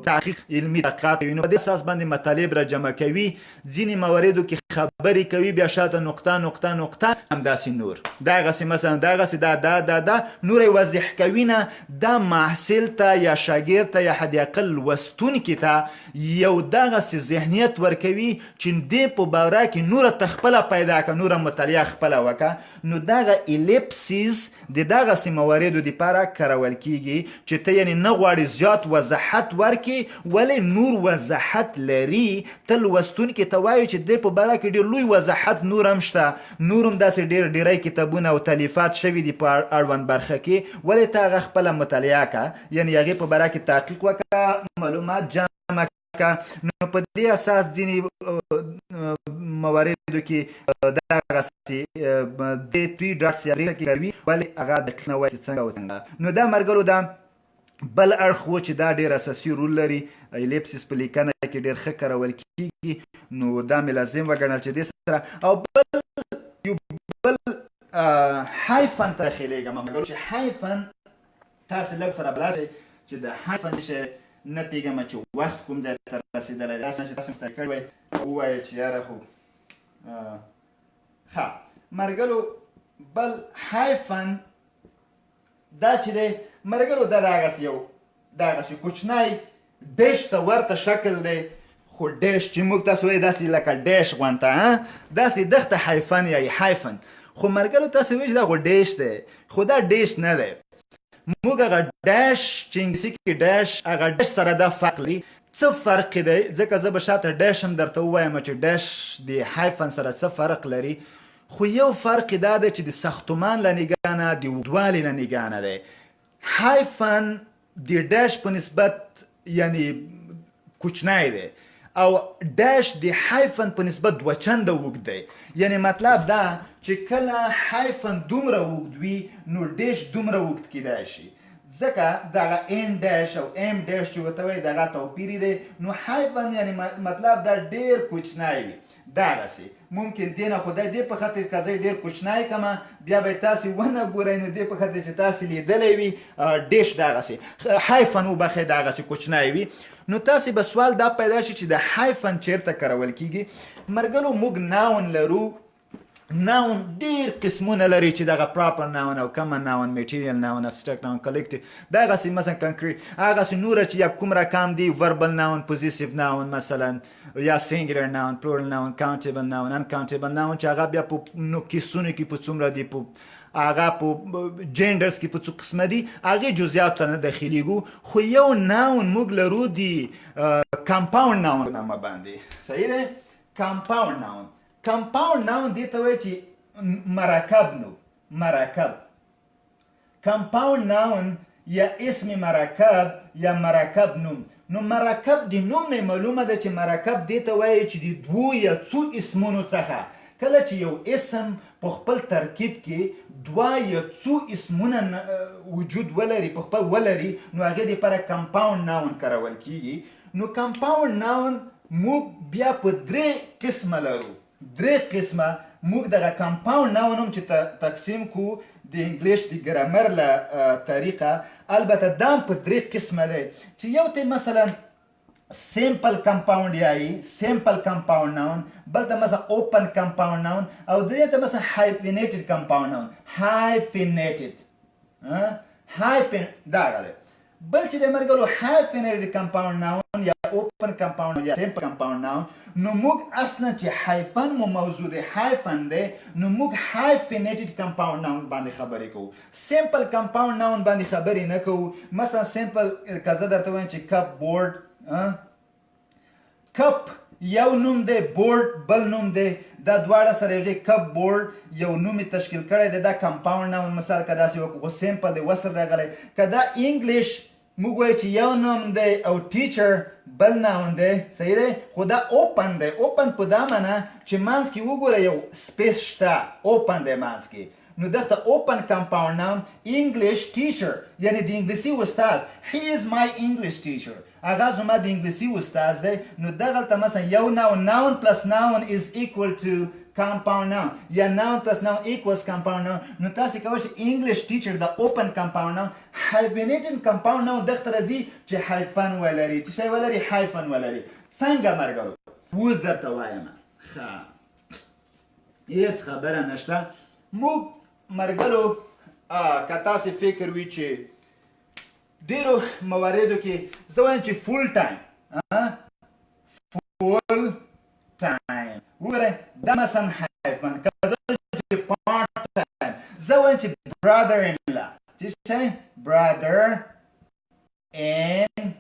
تحقیق، علمي تحقیقات کوي، نو په دې اساس باندې مطالب را جمع کوي، ځینې مواردو کې خبرې کوي، بیا شاته نقطه نقطه نقطه همداسې نور دغسې، مثلا دغسې دا دا دا دا نور واضح کوي. نه دا محصل ته یا شاګرد ته یا حد اقل لوستونکي ته یو دغسې ذهنیت ورکوي چې دې په باره کې نوره ته خپله پیدا که، نوره مطالعه خپله وکړه. نو دغه ellipsis د دغسې مواردو دپاره کارول کیږي چې ته یعنې نه غواړې زیات وضاحت ورکړې، ولې نور وضاحت لري، ته لوستونکي ته وایې چې دې په باره کې ډېر لوی وضاحت نور هم شته، نور هم داسې ډېر ډېری کتابونه او تالیفات شوي دي په اړوند برخه کې، ولې ته هغه خپله مطالعه که، یعنې هغې په باره کې تحقیق وکړه، معلومات جمع که. نو په دې اساس ځینې مواردو کې دغسې د 3 dots یا درې ټکي کوي، ولې هغه دقیق نه وایي چې څنګه او څنګه. نو دا مرګلو دا بل اړخ و چې دا ډېر اساسي رول لري، ellipsis په لیکنه کې ډېر ښه کارول کیږي، نو دا مې لازم وګڼل چې دې سره او بل یو بل hyphen ته داخلېږم. مګر چې hyphen تاسې لږ سره بلد شئ چې د hyphen شی نه پوهېږم چې وخت کوم ځای ته رسېدلی دی، داسې نه چې تاسې ستړي کړی وای ووایه چې یاره خو ښه مرګلو. بل hyphen دا چې دی مرګلو، دا دغسې یو دغسې کوچنی dash ته ورته شکل دی، خو dash چې موږ تاسو وایي داسې لکه dash غونته داسې دښته hyphen یا hyphen، خو مرګلو تاسو وایي چې دا خو dash دی، خو دا dash نه دی. موږ هغه dash چې انګلیسي کې dash، هغه dash سره دا فرق لري. څه فرق دی؟ ځکه زه به شاته dash هم درته ووایم چې dash د hyphen سره څه فرق لري، خو یو فرق دا دی چې د ساختمان له نګاه نه، د اوږدوالي له نګاه نه دی، hyphen د dash په نسبت یعنی کوچنی دی او dash د hyphen په نسبت دوه چنده اوږد دی. یعنی مطلب دا چې کله hyphen دومره اوږد وي نو dash دومره اوږد کیدای شي، ځکه دغه en dash او em dash چې ورته وایي دغه توپیر دی. نو hyphen یعنی مطلب دا ډیر کوچنی وي دغسې، ممکن دې نه خدای دې په خاطر که زه ډېر کوچنی کمه بیا به یې تاسې ونه ګورئ، نو دې په خاطر چې تاسې لیدلی وي dash دغسې hyphen وبخښئ دغسې کوچنی وي. نو تاسې به سوال دا پیدا شي چې د hyphen چیرته کارول کیږي. مرګلو موږ noun لرو، noun ډیر قسمونه لري چې دغه proper noun او common noun، material noun، abstract noun، collective، دغسې مثلا concrete، هغسې نوره چې یا کوم رقم دي، verbal noun، possessive noun مثلا، یا singular noun، plural noun، countable noun، uncountable noun، چې هغه بیا په نو کیسونو کې په څومره دي، په هغه په genders کې په څو قسمه دي، هغې جزئیاتو ته نه داخلېږو. خو یو noun موږ لرو دی compound noun نامه باندې، صحیح دی؟ compound noun، compound noun دې ته وایي چې مرکب، نو مرکب compound noun یا اسم مرکب یا مرکب نوم. نو مرکب د نوم نه معلومه ده چې مرکب دې ته وایي چې د دوو یا څو اسمونو څخه، کله چې یو اسم په خپل ترکیب کې دوه یا څو اسمونه وجود ولري، په خپل ولري، نو هغې دپاره compound noun کارول کیږي. نو compound noun موږ بیا په درې قسمه لرو، درې قسمه موږ دغه compound noun هم چې تقسیم کو د English د ګرامر له طریقه، البته دا هم په درې قسمه دی چې یو ته مثلا simple compound یایي، simple compound noun، بل ته مثلا open compound noun، او درې ته مثلا hyphenated compound noun، hyphenated، hyphen دا غلی. بل چې د مرګلو hyphenated compound noun یا open compound یا simple compound noun، نو موږ اصلا چې hyphen مو موضوع دی، hyphen دی، نو موږ hyphenated compound noun باندې خبرې کوو، simple compound noun باندې خبرې نه کوو. مثلا simple که زه درته وایم چې cup board، cup یو نوم دی، board بل نوم دی، دا دواړه سره یو ځای cup board یو نوم یې تشکیل کړی دی، دا compound noun مثال که داسې وکړو، خو simple دی، وصل راغلی. که دا English موږ وایو چې یو نوم دی او teacher بل noun دی، صحیح دی، خو دا open دی. open په دا معنی چې منځ کې وګوره یو space شته، open دی منځ کې، نو دلته open compound noun English teacher یعنی د انګلیسي استاد، he is my English teacher، هغه زما د انګلیسي استاد دی. نو دغلته مثلا یو noun، noun plus noun is equal to compound noun یا noun plus noun equals compound noun. نو تاسو کولی شئ English teacher د open compound noun، hyphenated compound noun دغه راځي چې hyphen ولري. چې شی ولري؟ hyphen ولري. څنګه مرګرو؟ اوس درته وایم. ښه، هیڅ خبره نشته. موږ مرګلو که تاسې فکر وي چې ډیرو مواردو کې زه وایم چې full time، full time وګورئ، دا مثلا hyphen. که زه چې part time، زه وایم چې brother in law، چې شی؟ brother in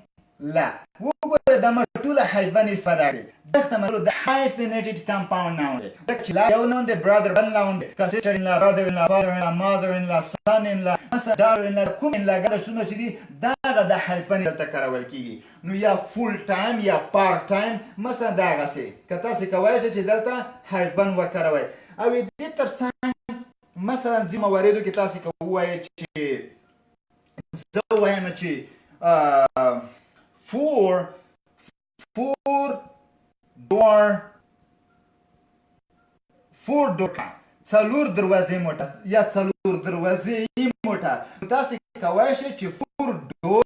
law، وګوره دا ما ټوله hyphen استفاده کړې. دغه مطلب د hyphenated compound noun دی، ځکه چې law یو noun دی، brother بل noun دی، که sister in law، brother in law، father in law، mother in law، son in law، مثلا daughter in law، کوم in law ګانې څومره چې دي، دغه د hyphen دلته کارول کیږي. نو یا full time یا part time، مثلا دغسې که تاسې کولی شئ چې دلته hyphen وکاروئ. او دې ترڅنګ مثلا ځینو مواردو کې تاسې که ووایئ چې زه وایم چې four door، four door car، څلور دروازې موټر یا څلور دروازې موټر، تاسو کولی شئ چې four door،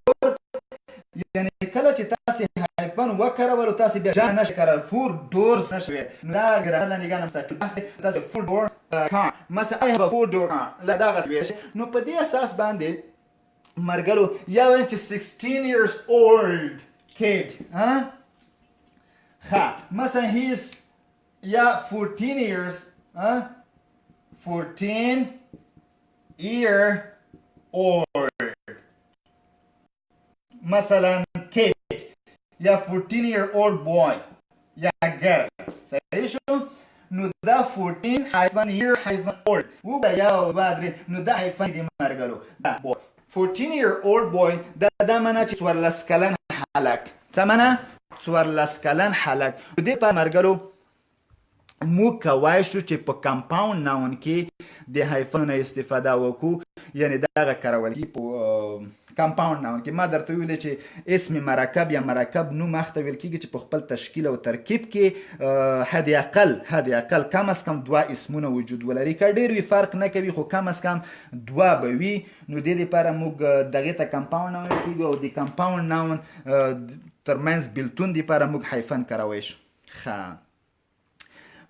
یعنی کله چې تاسو hyphen وکارولو، تاسو بیا جمع نشئ کارولی، four doors نشئ. نو دا ګرامر لاندې ګانه تاسو four door car، مثلا I have a four door car، لا دغسې ویلی شئ. نو په دې اساس باندې مرګرو یا وایم چې 16 years old kid، ها ښه، مثلا he is یا 14 years، ها، 14 year old مثلا kid یا 14 year old boy یا girl. صحیح شو؟ نو دا 14 hyphen year hyphen old، وګوره، یو، دوه، درې، نو دا hyphen دی مرګلو. دا boy، 14 year old boy، دا معنا چې 14 کلن هلک. څه معنا؟ 14 کلن هلک. دې په مرګلو موږ کوای شو چې په compound noun کې د hyphen نه استفاده وکړو، یعنی دغه کارول کېږي په compound noun کې. ما درته ویل چې اسم مرکب یا مرکب نوم هغه ته ویل کېږي چې په خپل تشکیل او ترکیب کې حد اقل، کم از کم دوه اسمونه وجود ولري. که ډېر وي فرق نه کوي، خو کم از کم دوه به وي. نو دې لپاره موږ دغې ته compound noun ویل کېږي، او د compound noun ترمنځ بیلتون دپاره موږ hyphen کاروی شو. ښه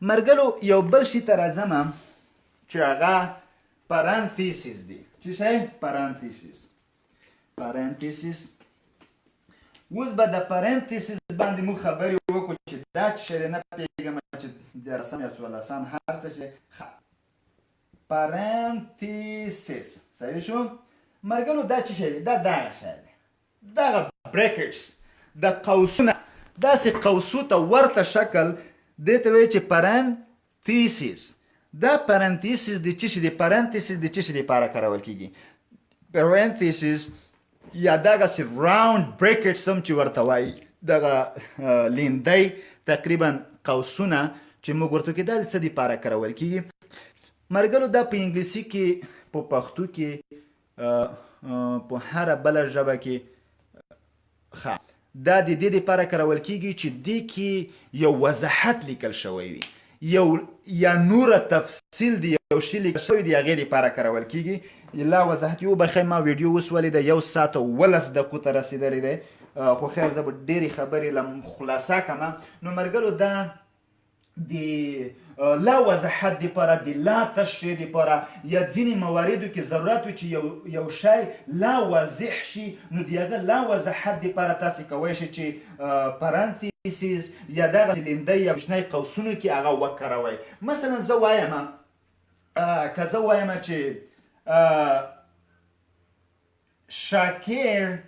مرګلو، یو بل شي ته راځم چې هغه parenthesis دی. چې شی؟ parenthesis. parenthesis، اوس به د parenthesis باندې موږ خبرې وکړو چې دا چې شی دی، نه پوهېږم چې 13 یا 14، هر څه چې. parenthesis، صحیح شو مرګلو؟ دا چې شی دی؟ دا دغه شی دی، دغه brackets، د قوسونه، داسې قوسو ته ورته شکل دې ته وایي چې parenthesis. دا parenthesis د چی شي دی؟ parenthesis د چی شي لپاره کارول کیږي؟ parenthesis یا دغسې round brackets هم چې ورته وایي، دغه لیندۍ تقریبا قوسونه چې موږ ورته کې، دا د څه لپاره کارول کیږي مرګلو؟ دا په انګلیسي کې، په پښتو کې، په هره بله ژبه کې، ښه، دا د دې لپاره کارول کیږي چې دې کې یو وضاحت لیکل شوی وي، یو یا نور تفصیل دی، یو شی لیکل شوی دی، هغې لپاره کارول کیږي. لا وضاحت یو بخښئ، ما ویډیو اوس ولیده، یو ساعت او 17 دقیقو ته رسېدلی دی، خو خیر، زه به ډېرې خبرې لم خلاصه کړم. نو مرګلو، دا د لا وضاحت لپاره، د لا تشریح لپاره، یا ځینې مواردو کې ضرورت وي چې یو شی لا واضح شي، نو د هغه لا وضاحت لپاره تاسې کوی شئ چې parenthesis یا دغه لیندۍ یا کوچنی قوسونو کې هغه وکاروئ. مثلا زه وایم، که زه وایم چې شاکر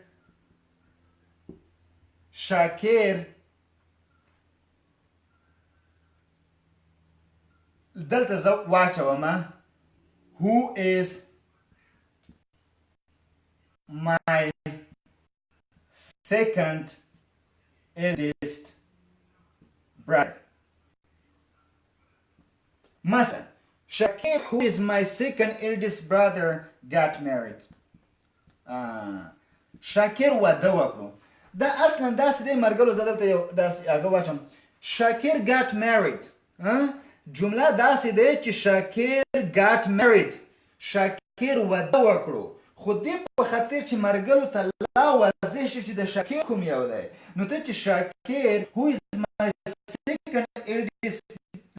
دلته زه واچوم who is my second eldest brother. مثلا Shakir, who is my second eldest brother, got married. شاکر واده وکړو. دا اصلا داسې دی مرګلو، زه دلته یو داسې هغه واچوم، شاکر got married.
جمله داسې دی چې شاکر ګاټ میریډ، شاکر واده وکړو. خو دې په خاطر چې مرګلو ته لا واضح شي چې د شاکر کوم یو دی، نو ته چې شاکر هو از